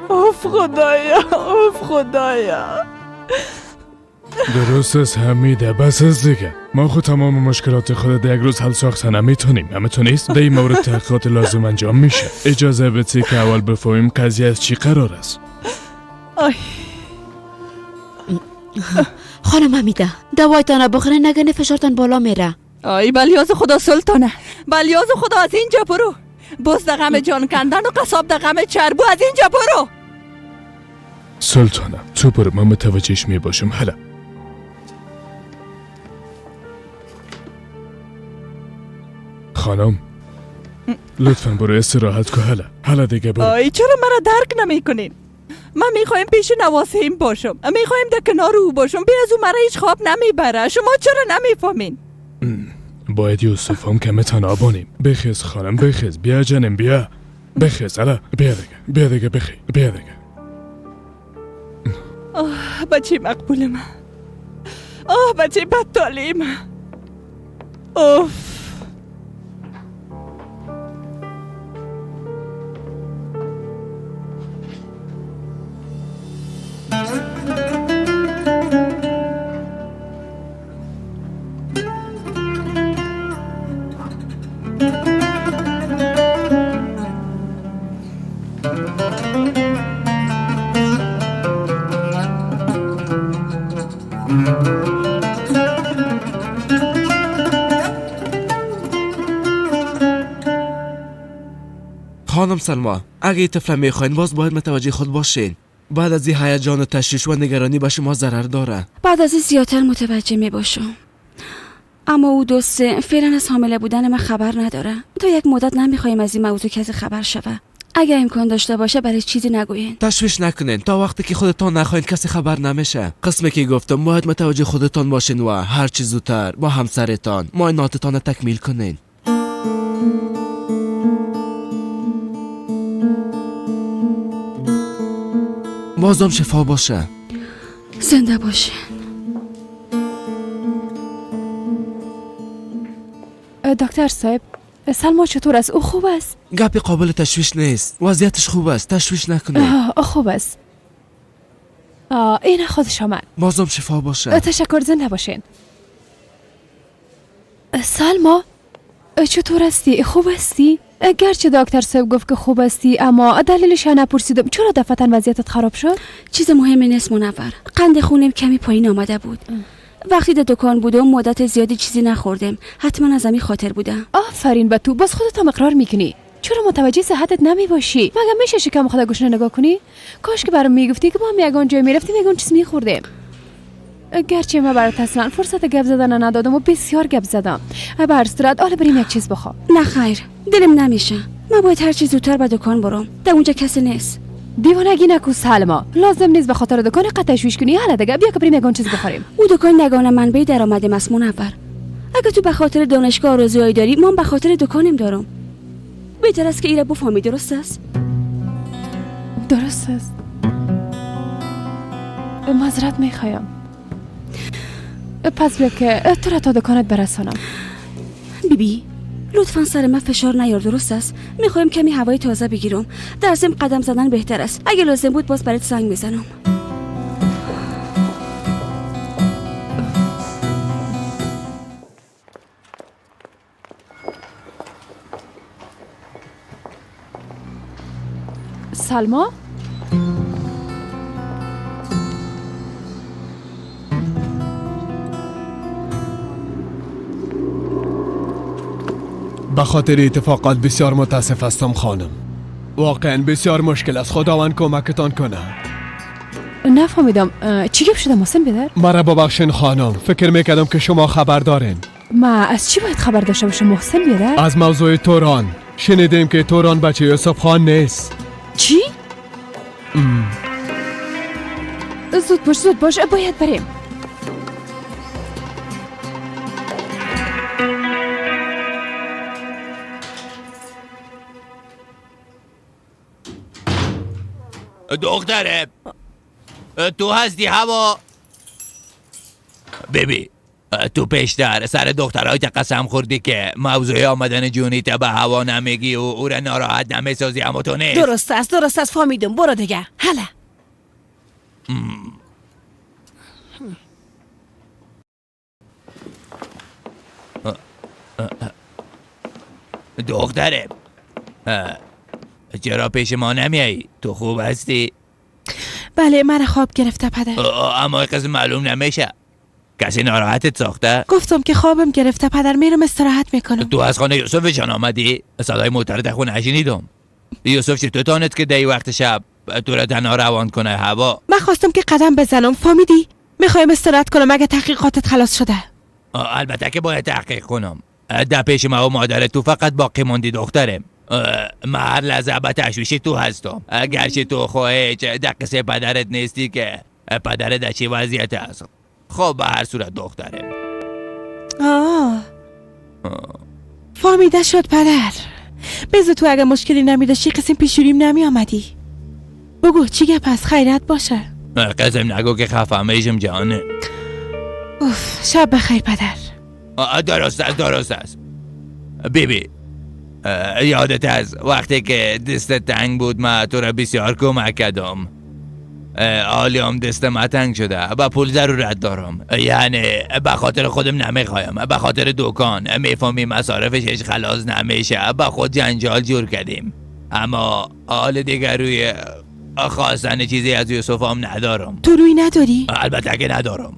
اوف خدایا، اوف خدایا. درست است حمیده، بس از دیگه. ما خود تمام مشکلات خود در یک روز حل ساخته نمیتونیم. همه نیست در این مورد تحقیقات لازم انجام میشه. اجازه بده که اول بفهمیم قضیه از چی قرار است. آی خانم حمیده، دوایتان بخورین نگنه فشارتان بالا میره. آی بلیاز خدا سلطانه، بلیاز خدا از اینجا برو. باز در غم جان کندن و قصاب در غم چربو، از اینجا برو. سلطانه تو برو، من متوجهش میباشم. هلا خانم لطفا برو استراحت کن. هلا هلا دیگه برو. آی چرا مرا درک نمیکنین؟ من میخوایم پیش نواسیم باشم، میخوایم در کنار او باشم. بی از او مرا هیچ خواب نمیبره. شما چرا نمیفهمین؟ باید یوسف هم کمه تنها بانیم. بخیز خانم، بخیز، بیا جانم، بیا بخیز. هلا بیا دیگه، بیا دیگه، بخی بیا دیگه. آه بچه مقبول من، آه بچه بدطالع من. اوف خانم سلما، اگه طفل میخواین باز باید متوجه خود باشین. بعد از این هیجان و تشویش و نگرانی به شما ضرر داره. بعد از این زیادتر متوجه میباشم. اما او دوست فعلا از حامله بودن من خبر نداره. تا یک مدت نمیخوایم از این موضوع کسی خبر شوه. اگه امکان داشته باشه برای چیزی نگوین. تشویش نکنین، تا وقتی که خودتان نخواین کسی خبر نمیشه. قسمی که گفتم باید متوجه خودتان باشین و هر چیز زودتر با همسرتان معایناتتان را تکمیل کنین. بازم شفا باشه. زنده باشه. دکتر صاحب، سلما چطور است؟ او خوب است؟ گپی قابل تشویش نیست. وضعیتش خوب است، تشویش نکنید. خوب است. این خودش آمد. بازم شفا باشه. تشکر، زنده باشین. سلما چطور هستی؟ خوب هستی؟ گرچه دکتر صاحب گفت که خوب هستی، اما دلیلش نپرسیدم. چرا دفعتاً وضعیتت خراب شد؟ چیز مهمی نیست منور. قند خونم کمی پایین آمده بود. وقتی در دکان بودم مدت زیادی چیزی نخوردم. حتما از همین خاطر بوده. آفرین به تو، باز خودت هم اقرار میکنی. چرا متوجه صحتت نمیباشی؟ مگه میشه شکم خدا گشنه نگاه کنی؟ کاش که برام میگفتی که با هم یگان جای میرفتیم یگان چیز میخوردیم. گرچه من برات اصلا فرصت گپ زدن ندادم و بسیار گپ زدم. به هر صورت حالا بریم یک چیز بخور. نه خیر، دلم نمیشه. من باید هر چیز زودتر به دکان برم. در اونجا کسی نیست. دیوانگی نکو سلما، لازم نیست به خاطر دکان قد تشویش کنی. حالا دیگه بیا که بریم یگان چیز بخوریم. او دکان نگانه منبع درآمد ماست منور. اگه تو به خاطر دانشگاه آرزوهایی داری، من به خاطر دکانم دارم. بهتر است که ایره بفهمی. درست است؟ درست است. معذرت میخوایم. پس بیا که تو را تا دکانت برسانم. بیبی لطفا سر من فشار نیار. درست است؟ میخوایم کمی هوای تازه بگیرم. در ضمن قدم زدن بهتر است. اگه لازم بود باز برات زنگ میزنم. سلما؟ به خاطر اتفاقات بسیار متاسف هستم خانم. واقعا بسیار مشکل است. خداوند کمکتان کنه. نفهمیدم چی گپ شده محسن بیادر؟ مرا ببخشین خانم، فکر میکردم که شما خبر دارین. ما از چی باید خبر داشته باشم محسن بیادر؟ از موضوع توران. شنیدیم که توران بچه یوسف خان نیست. چی؟ زود باش زود باش، باید بریم. دختره تو هستی هوا؟ ببی تو پیشتر سر دخترهای قسم خوردی که موضوع آمدن جونیت به هوا نمیگی و او را ناراحت نمیسازی، اما تو نیست. درست است درست است، فهمیدم. برو دیگه. هلا دختره چرا پیش ما نمیایی؟ تو خوب هستی؟ بله من خواب گرفته پدر. اما قسم معلوم نمیشه. کسی ناراحتت ساخته؟ گفتم که خوابم گرفته پدر، میرم استراحت میکنم. تو از خانه یوسف جان آمدی؟ صدای موتر خونه نشنیدم. یوسف چطور تانت که دی وقت شب تو را تنها روان کنه هوا؟ من خواستم که قدم بزنم، فهمیدی؟ میخوایم استراحت کنم اگه تحقیقاتت خلاص شده. البته که باید تحقیق کنم. در پیش ما و مادر تو فقط باقی موندی دخترم. من هر لحظه به تشویش تو هستم. اگرچه تو خواهی در قصه پدرت نیستی که پدرت در چه وضعیت هست. خب به هر صورت دخترم. فهمیده شد پدر. بذار تو اگه مشکلی نمیداشتی قسم پیشوریم نمی آمدی. بگو چی گپ است؟ خیرت باشه. قسم نگو که خفه میشم جانه. اوف شب بخیر پدر. درست است درست است. بیبی یادت از وقتی که دست تنگ بود من تو را بسیار کمک کردم. حالی هم دست من تنگ شده و پول ضرورت دارم. یعنی به خاطر خودم نمیخوایم، به خاطر دکان. میفهمی مصارفش خلاص نمیشه، به خود جنجال جور کردیم. اما حال دیگر روی خواستن چیزی از یوسف هم ندارم. تو روی نداری؟ البته که ندارم.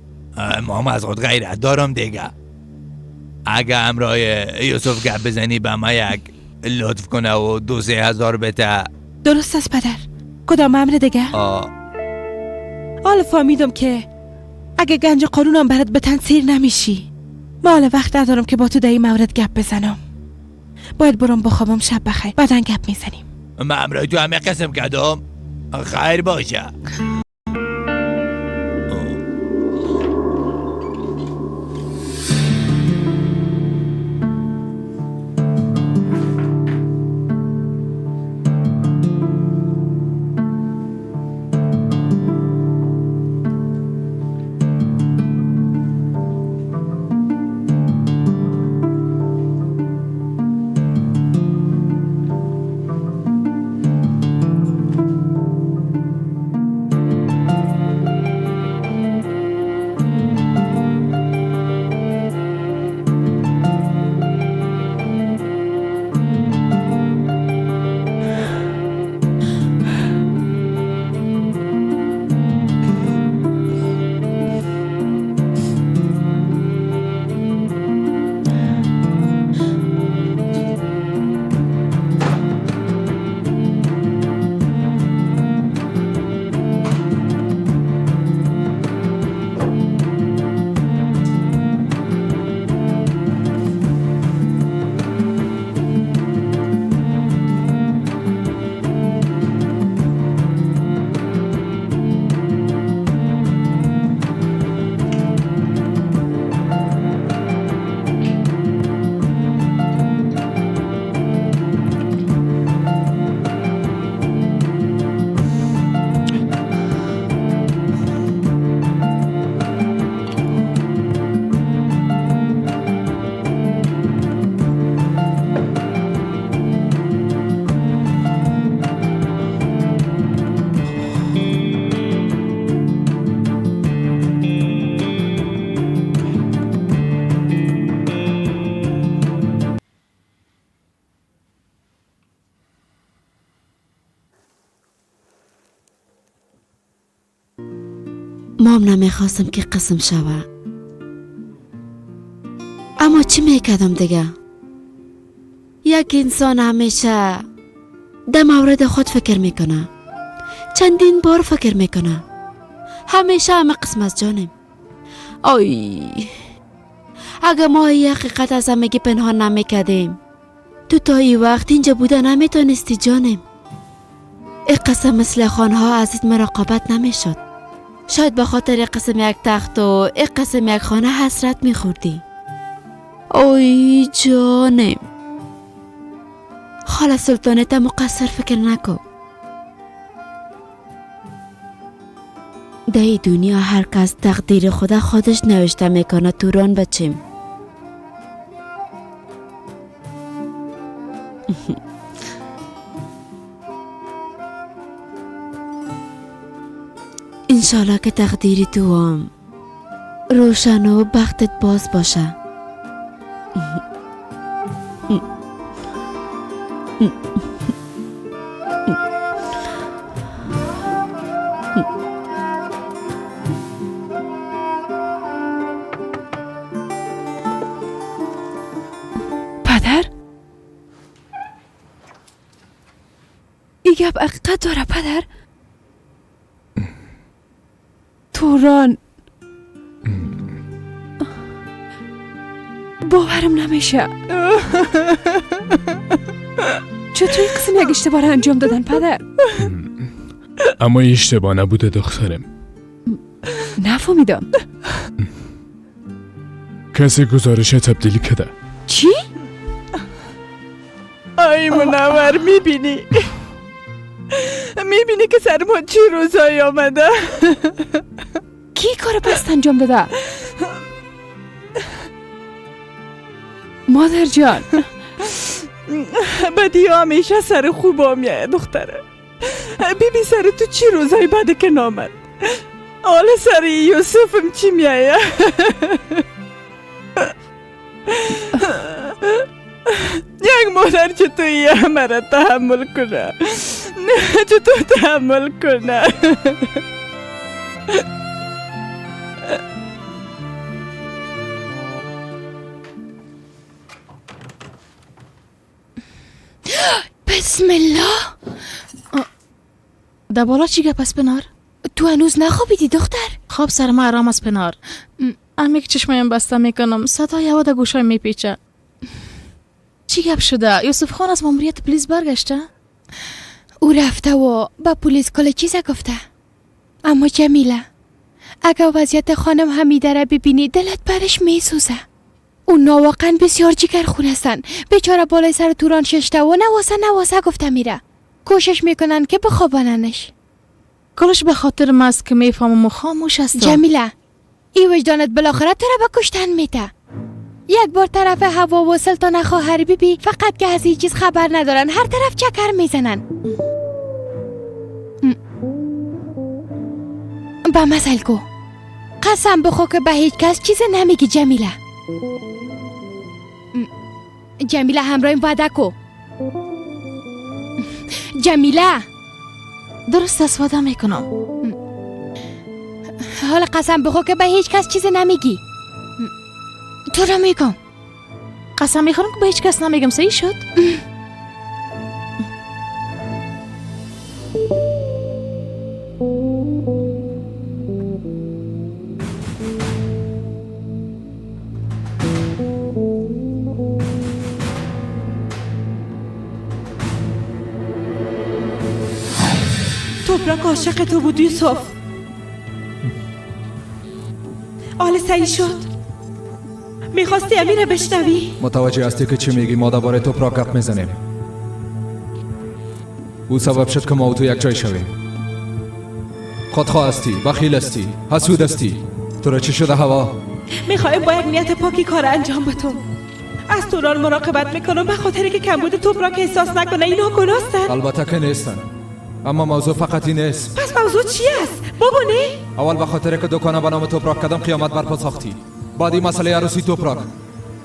ما هم از خود غیرت دارم دیگه. اگه همراه یوسف گپ بزنی به ما یک لطف کنه و 2-3 هزار بته. درست است پدر. کدام امر دیگه؟ حالا فهمیدم که اگه گنج قارونم برات بتن سیر نمیشی. ما حالا وقت ندارم که با تو در این مورد گپ بزنم. باید برم بخوابم. شب بخیر، بعدا گپ میزنیم. من همراه تو همه قسم کردم. خیر باشه. مام نمیخواستم که قسم شوه، اما چی میکردم دیگه؟ یک انسان همیشه در مورد خود فکر میکنه، چندین بار فکر میکنه، همیشه همه قسم از جانم. آی اگه ما این حقیقت از همگی پنهان نمیکردیم، تو تا این وقت اینجا بوده نمیتونستی جانم. این قسم مثل خانها ازت مراقبت نمیشد. شاید به خاطر قسم یک تخت و این قسم یک خانه حسرت میخوردی. آی جانم، خاله سلطانه مقصر فکر نکن. در این دنیا هر کس تقدیر خدا خودش نوشته میکنه. توران بچیم. انشالله که تقدیر تو هم روشن و بختت باز باشه. پدر، این گپ حقیقت داره پدر. توران، باورم نمیشه. چطور قسم یک اشتباه انجام دادن پدر؟ اما اشتباه نبوده دخترم. نفهمیدم. کسی گزارش تبدیل کرده. چی؟ آی منور، میبینی میبینی که سر ما چی روزایی آمده. کی کار پست انجام داده؟ مادر جان، بدی همیشه سر خوب میایه دختره. بیبی سر تو چی روزایی بده که نامد، حالا سر یوسفم چی میایه؟ یک مادر چطوری همه را تحمل کنه؟ چطور تحمل کنه؟ بسم الله. در بالا چی گپ است پنار؟ تو هنوز نخوابیدی دختر؟ خواب سر ما آرام است پنار. امی که چشمایم بسته میکنم صدای هوا در گوشایم میپیچه. چی گپ شده؟ یوسف خان از ماموریت پلیس برگشته؟ او رفته و با پلیس کل چیز گفته. اما جمیله، اگر وضعیت خانم حمیده را ببینی دلت برش میسوزه. اونا واقعا بسیار جگرخون هستن. بیچاره بالای سر توران ششته و نواسه نواسه گفته میره. کوشش میکنن که بخواباننش. کلش به خاطر ماست که میفهمم و خاموش هستم. جمیله، ای وجدانت بالاخره تو را به کشتن میته. یک بار طرف هوا و سلطان خواهر بیبی فقط که از هیچ چیز خبر ندارن، هر طرف چکر میزنن. با مسئله کو قسم بخو که به هیچ کس چیز نمیگی جمیله. جمیله همراهیم وعده کو. جمیله درست است، وعده میکنم. حالا قسم بخو که به هیچ کس چیز نمیگی. تو را میگم. قسم میخورم که به هیچ کس نمیگم. صحیح شد؟ توپراک عاشق تو بود یوسف. حال صحیح شد؟ میخواستی امیر بشنوی؟ متوجه هستی که چی میگی؟ ما درباره توپراک گپ میزنیم. او سبب شد که ما و تو یک جای شویم. خودخواه هستی، بخیل هستی، حسود هستی. تو را چی شده هوا؟ میخوایم با یک نیت پاکی کار انجام بدم. از توران مراقبت میکنم به خاطر که کمبود توپراک احساس نکنه. اینا گناهستن؟ البته که نیستن. اما موضوع فقط این نیست. پس موضوع چی است؟ بگو. نه اول به خاطر که دکانه به نام توپراک کدام قیامت برپا ساختی. بعد مسئله عروسی توپراک.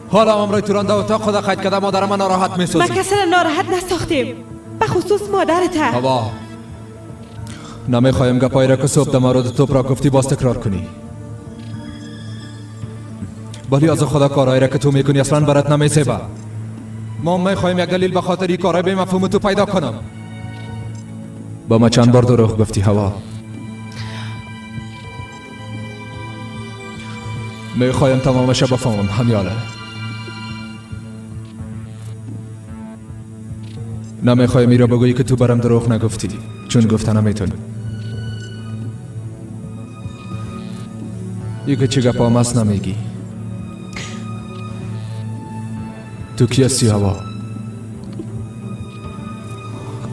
حالا امرای توران در اتاق خدا قید کرده مادر من ناراحت میسازی. ما کسی را ناراحت نساختیم، به خصوص مادرت. بابا نمیخوایم گپایی را که صبح در مورد توپراک گفتی باز تکرار کنی. ولی از خدا کارهایی را که تو میکنی اصلا برات نمیزیبه. ما میخوایم یک دلیل به خاطر این کارهای بی مفهوم تو پیدا کنم. با ما چند بار دروغ گفتی هوا؟ میخوایم تمامش بفهمم همیاله. نمیخوایم ایرا بگویی که تو برم دروغ نگفتی، چون گفته نمیتونی. ای که چی گپ آماس نمیگی. تو کی هستی هوا؟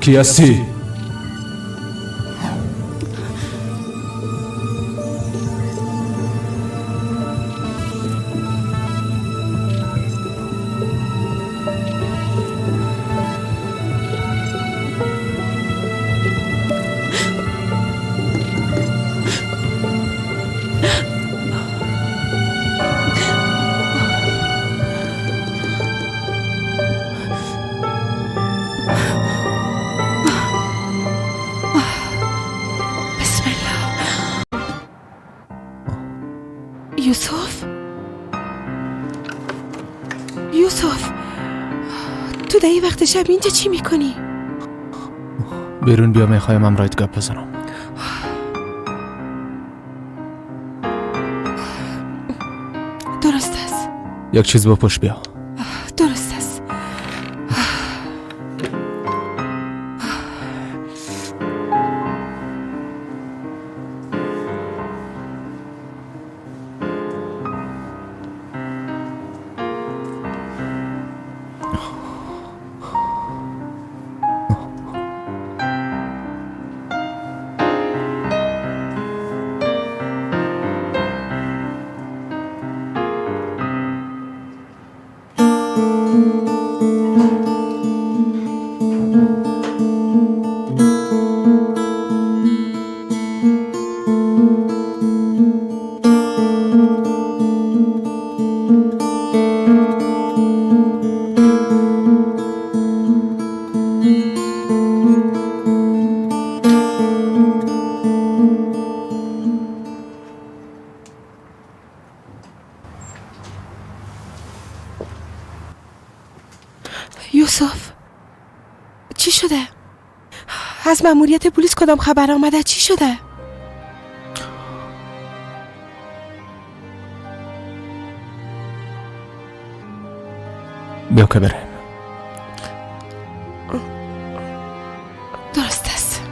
کی هستی؟ یوسف، یوسف، تو در این وقت شب اینجا چی میکنی؟ بیرون بیا، میخوایم امرایت گپ بزنم. درست است. یک چیز بپوش بیا. درست است. یوسف، چی شده؟ از ماموریت پلیس کدام خبر آمده؟ چی شده؟ بیا که بریم. درست است.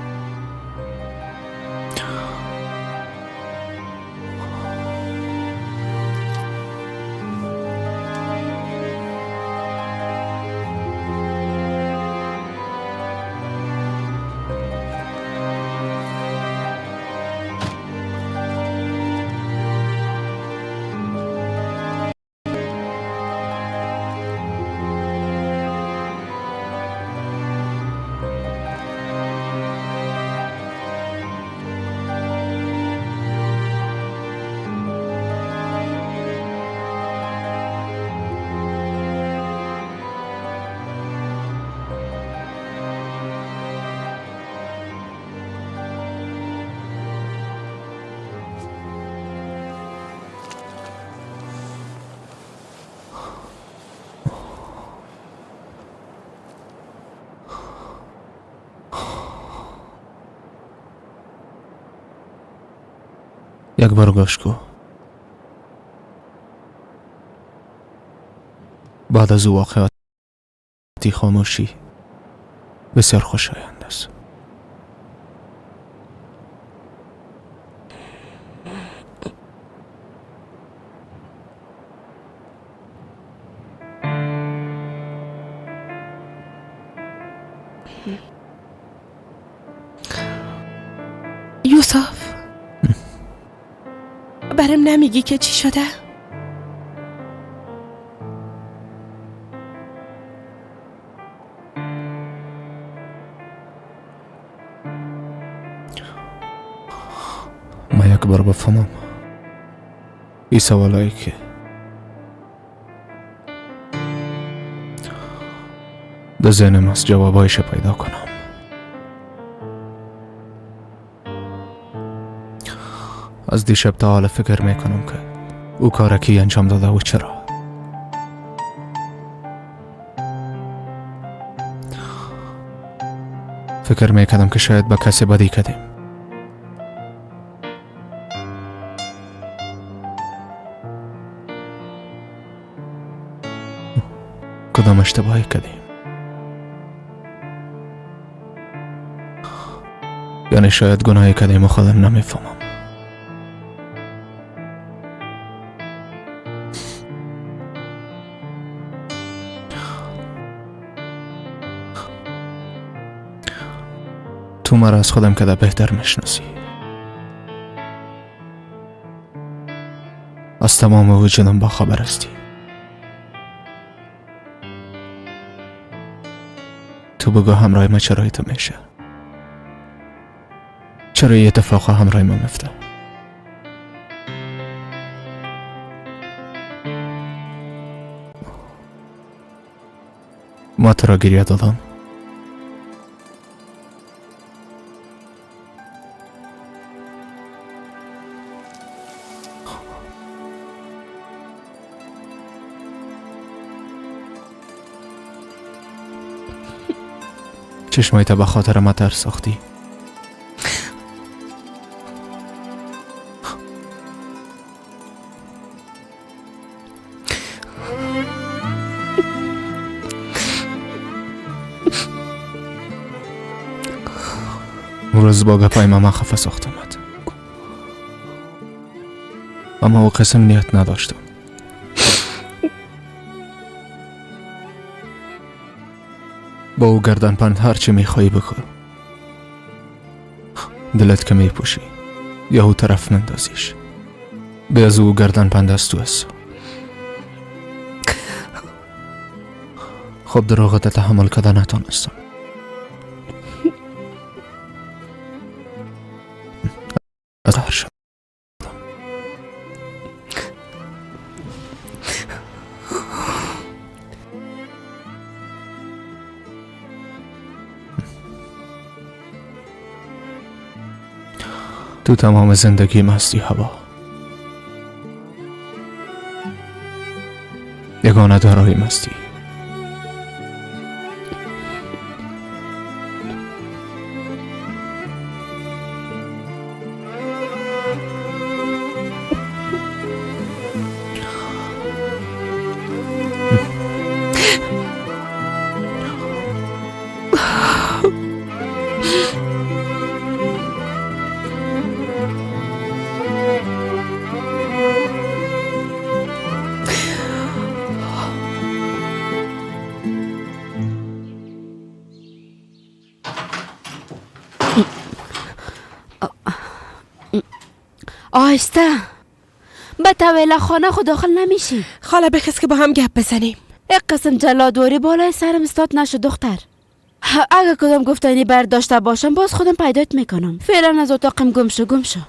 یک بار گوش کو. بعد از او واقعاتی خاموشی بسیار خوشایند است. یوسف، برام نمیگی که چی شده؟ ما یک بار بفهمم این سوالایی که در ذهنم است جوابایش پیدا کنم. از دیشب تا حالا فکر میکنم که او کار کی انجام داده و چرا. فکر میکردم که شاید با کسی بدی کردیم. کدام اشتباهی کردیم؟ یعنی شاید گناهی کردیم و خودم نمیفهمم. تو مرا از خودم که بهتر میشناسی. از تمام وجودم با خبر هستی. تو بگو همراه ما چرا تو میشه؟ چرا یه اتفاق همراه ما میفته؟ ما تو را گریه دادم. چشمایت به خاطر ما تر ساختی. روز با گپای ماما خفه ساختمت، اما او قسم نیت نداشتم. با او گردن پند هرچی میخوایی بکن، دلت که میپوشی یا او طرف نندازیش. به از او گردن پند از تو است. خب دروغت تحمل کردن نتانستم. از قهر شدم. تو تمام زندگی هستی هوا، یگانه دارایی هستی. آهسته به طویله خانه خود داخل نمیشی. خاله بخیز که با هم گپ بزنیم. یک قسم جلادواری بالای سرم استاد نشد دختر. اگه کدام گفتنی برداشته باشم باز خودم پیدات میکنم. فعلا از اتاقم گم شو گم شو.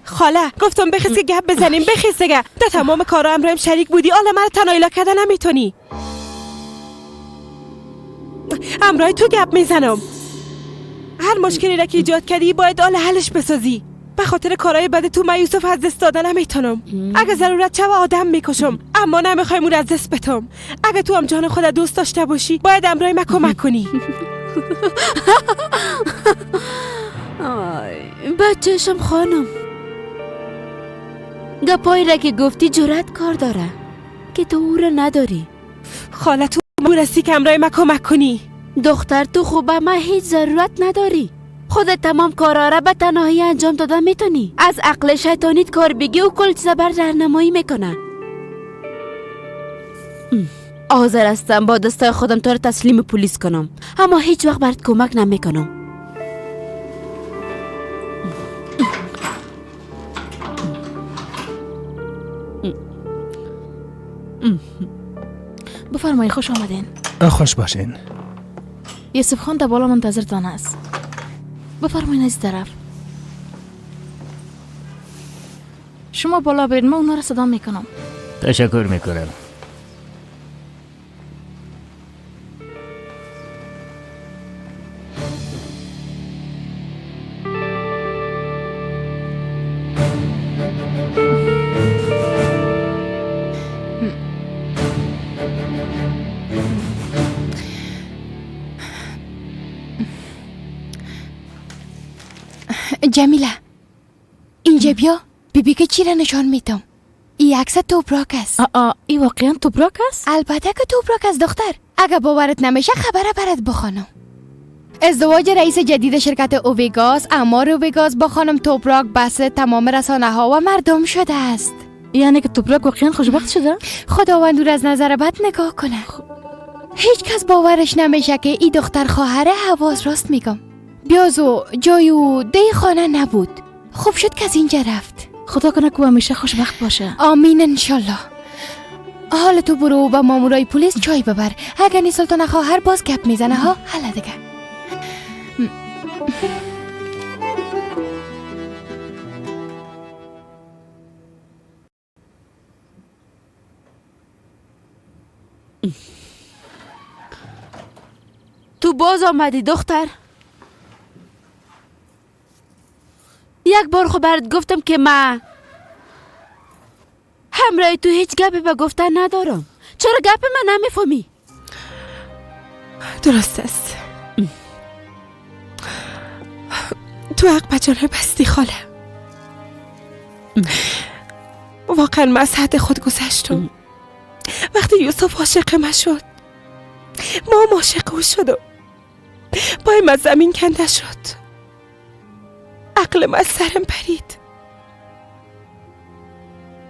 خاله گفتم بخیز که گپ بزنیم. بخیز دیگه. در تمام کارا امروز شریک بودی، حالا مرا تنها کردن نمیتونی. امرای تو گپ میزنم. هر مشکلی را که ایجاد کردی باید حالا حلش بسازی. به خاطر کارهای بد تو من یوسف از دست دادن نمیتونم. اگه ضرورت چه آدم میکشم، اما نمیخوایم اون از دست بدم. اگه تو هم جان خود دوست داشته باشی باید امرای من کمک کنی. آی بچه‌شم خانم، گپایی را که گفتی جرأت کار داره که تو او را نداری. خاله تو مورسی که امرای من کمک کنی. دختر تو خوب به من هیچ ضرورت نداری. خودت تمام کارا را به تنهایی انجام داده میتونی. از عقل شیطانیت کار بگی و کل چیزا بر راهنمایی میکنه. حاضر هستم با دستای خودم تو را تسلیم پلیس کنم، اما هیچ وقت برات کمک نمیکنم. بفرمایید، خوش آمدین. خوش باشین. یوسف خان در بالا منتظرتان است. بفرمایید از طرف. شما بالا برید، من اونا را صدا میکنم. تشکر میکنم. جمیله اینجا بیا، ببین که چی را نشان میتم. ای عکس توپراک است. ای واقعا توپراک است؟ البته که توپراک است دختر. اگه باورت نمیشه خبره برات بخوانم. ازدواج رئیس جدید شرکت اوویگاس عمار اوویگاس با خانم توپراک بحث تمام رسانه ها و مردم شده است. یعنی که توپراک واقعا خوشبخت شده؟ خداوند او را از نظر بد نگاه کنه. هیچ کس باورش نمیشه که ای دختر خواهر حواس. راست میگم. بیازو جای او دی خانه نبود. خوب شد که از اینجا رفت. خدا کنه که همیشه خوشبخت باشه. آمین انشالله. حال تو برو با مامورای پلیس چای ببر. اگر نی سلطان خواهر باز گپ میزنه ها. حالا دیگه. تو باز آمدی دختر؟ یک بار خو برات گفتم که من همراه تو هیچ گپی به گفتن ندارم. چرا گپ من نمیفهمی؟ درست است. تو حق به جانب هستی خاله. واقعا من از حد خود گذشتم. وقتی یوسف عاشق من شد، ما هم عاشق او شدم. پایم از زمین کنده شد. عقلم از سرم پرید.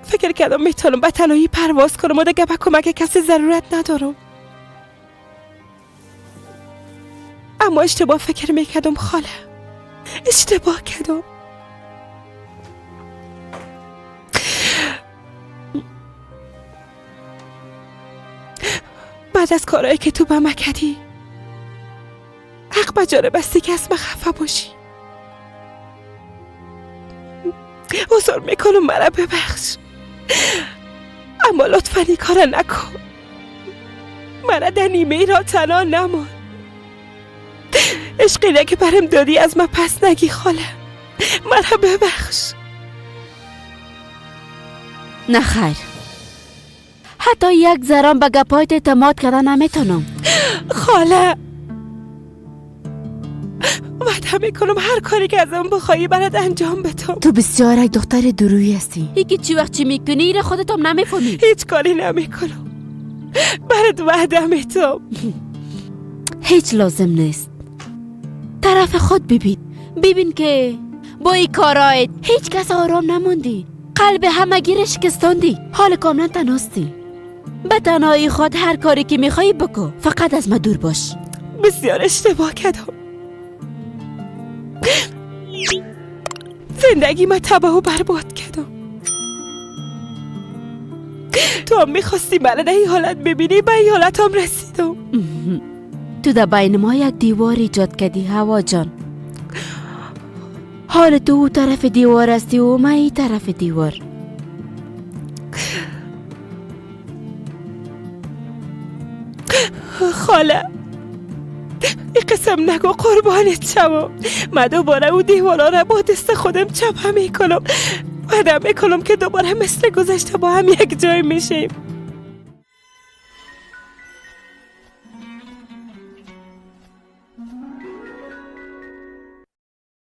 فکر کردم میتونم به تنهایی پرواز کنم و دیگه به کمک کسی ضرورت ندارم. اما اشتباه فکر میکردم خاله. اشتباه کردم. بعد از کارهایی که تو به من کردی، حق به جانب هستی که از من خفه باشی. عذر میکنم، مرا ببخش، اما لطفا این کار نکن. مرا در نیمه را تنها نمان. عشقی که برم دادی از من پس نگی خاله. مرا ببخش. نه خیر، حتی یک ذره به گپایت اعتماد کردن نمیتونم خاله. وعده میکنم هر کاری که ازم بخوایی برات انجام بدم. تو بسیار یک دختر درویی هستی. یکی چی وقت چی میکنی ایره خودت هم نمیفهمی. هیچ کاری نمیکنم، برات وعده میتم. هیچ لازم نیست. طرف خود ببین، ببین که با این کارایت هیچ کس آرام نموندی. قلب همگی را شکستاندی. حال کاملا تنهاستی. به تنهایی خود هر کاری که میخوایی بکن، فقط از ما دور باش. بسیار اشتباه کردم. زندگی ما تباه و برباد کردم. تو هم میخواستی من در این حالت ببینی، به این حالت هم رسیدم. تو در بین ما یک دیوار ایجاد کردی هوا جان. حال تو او طرف دیوار هستی و من این طرف دیوار. خاله این قسم نگو، قربانت شوم. من دوباره او دیوارا را با دست خودم چپه میکنم. وعده میکنم که دوباره مثل گذشته با هم یک جای میشیم.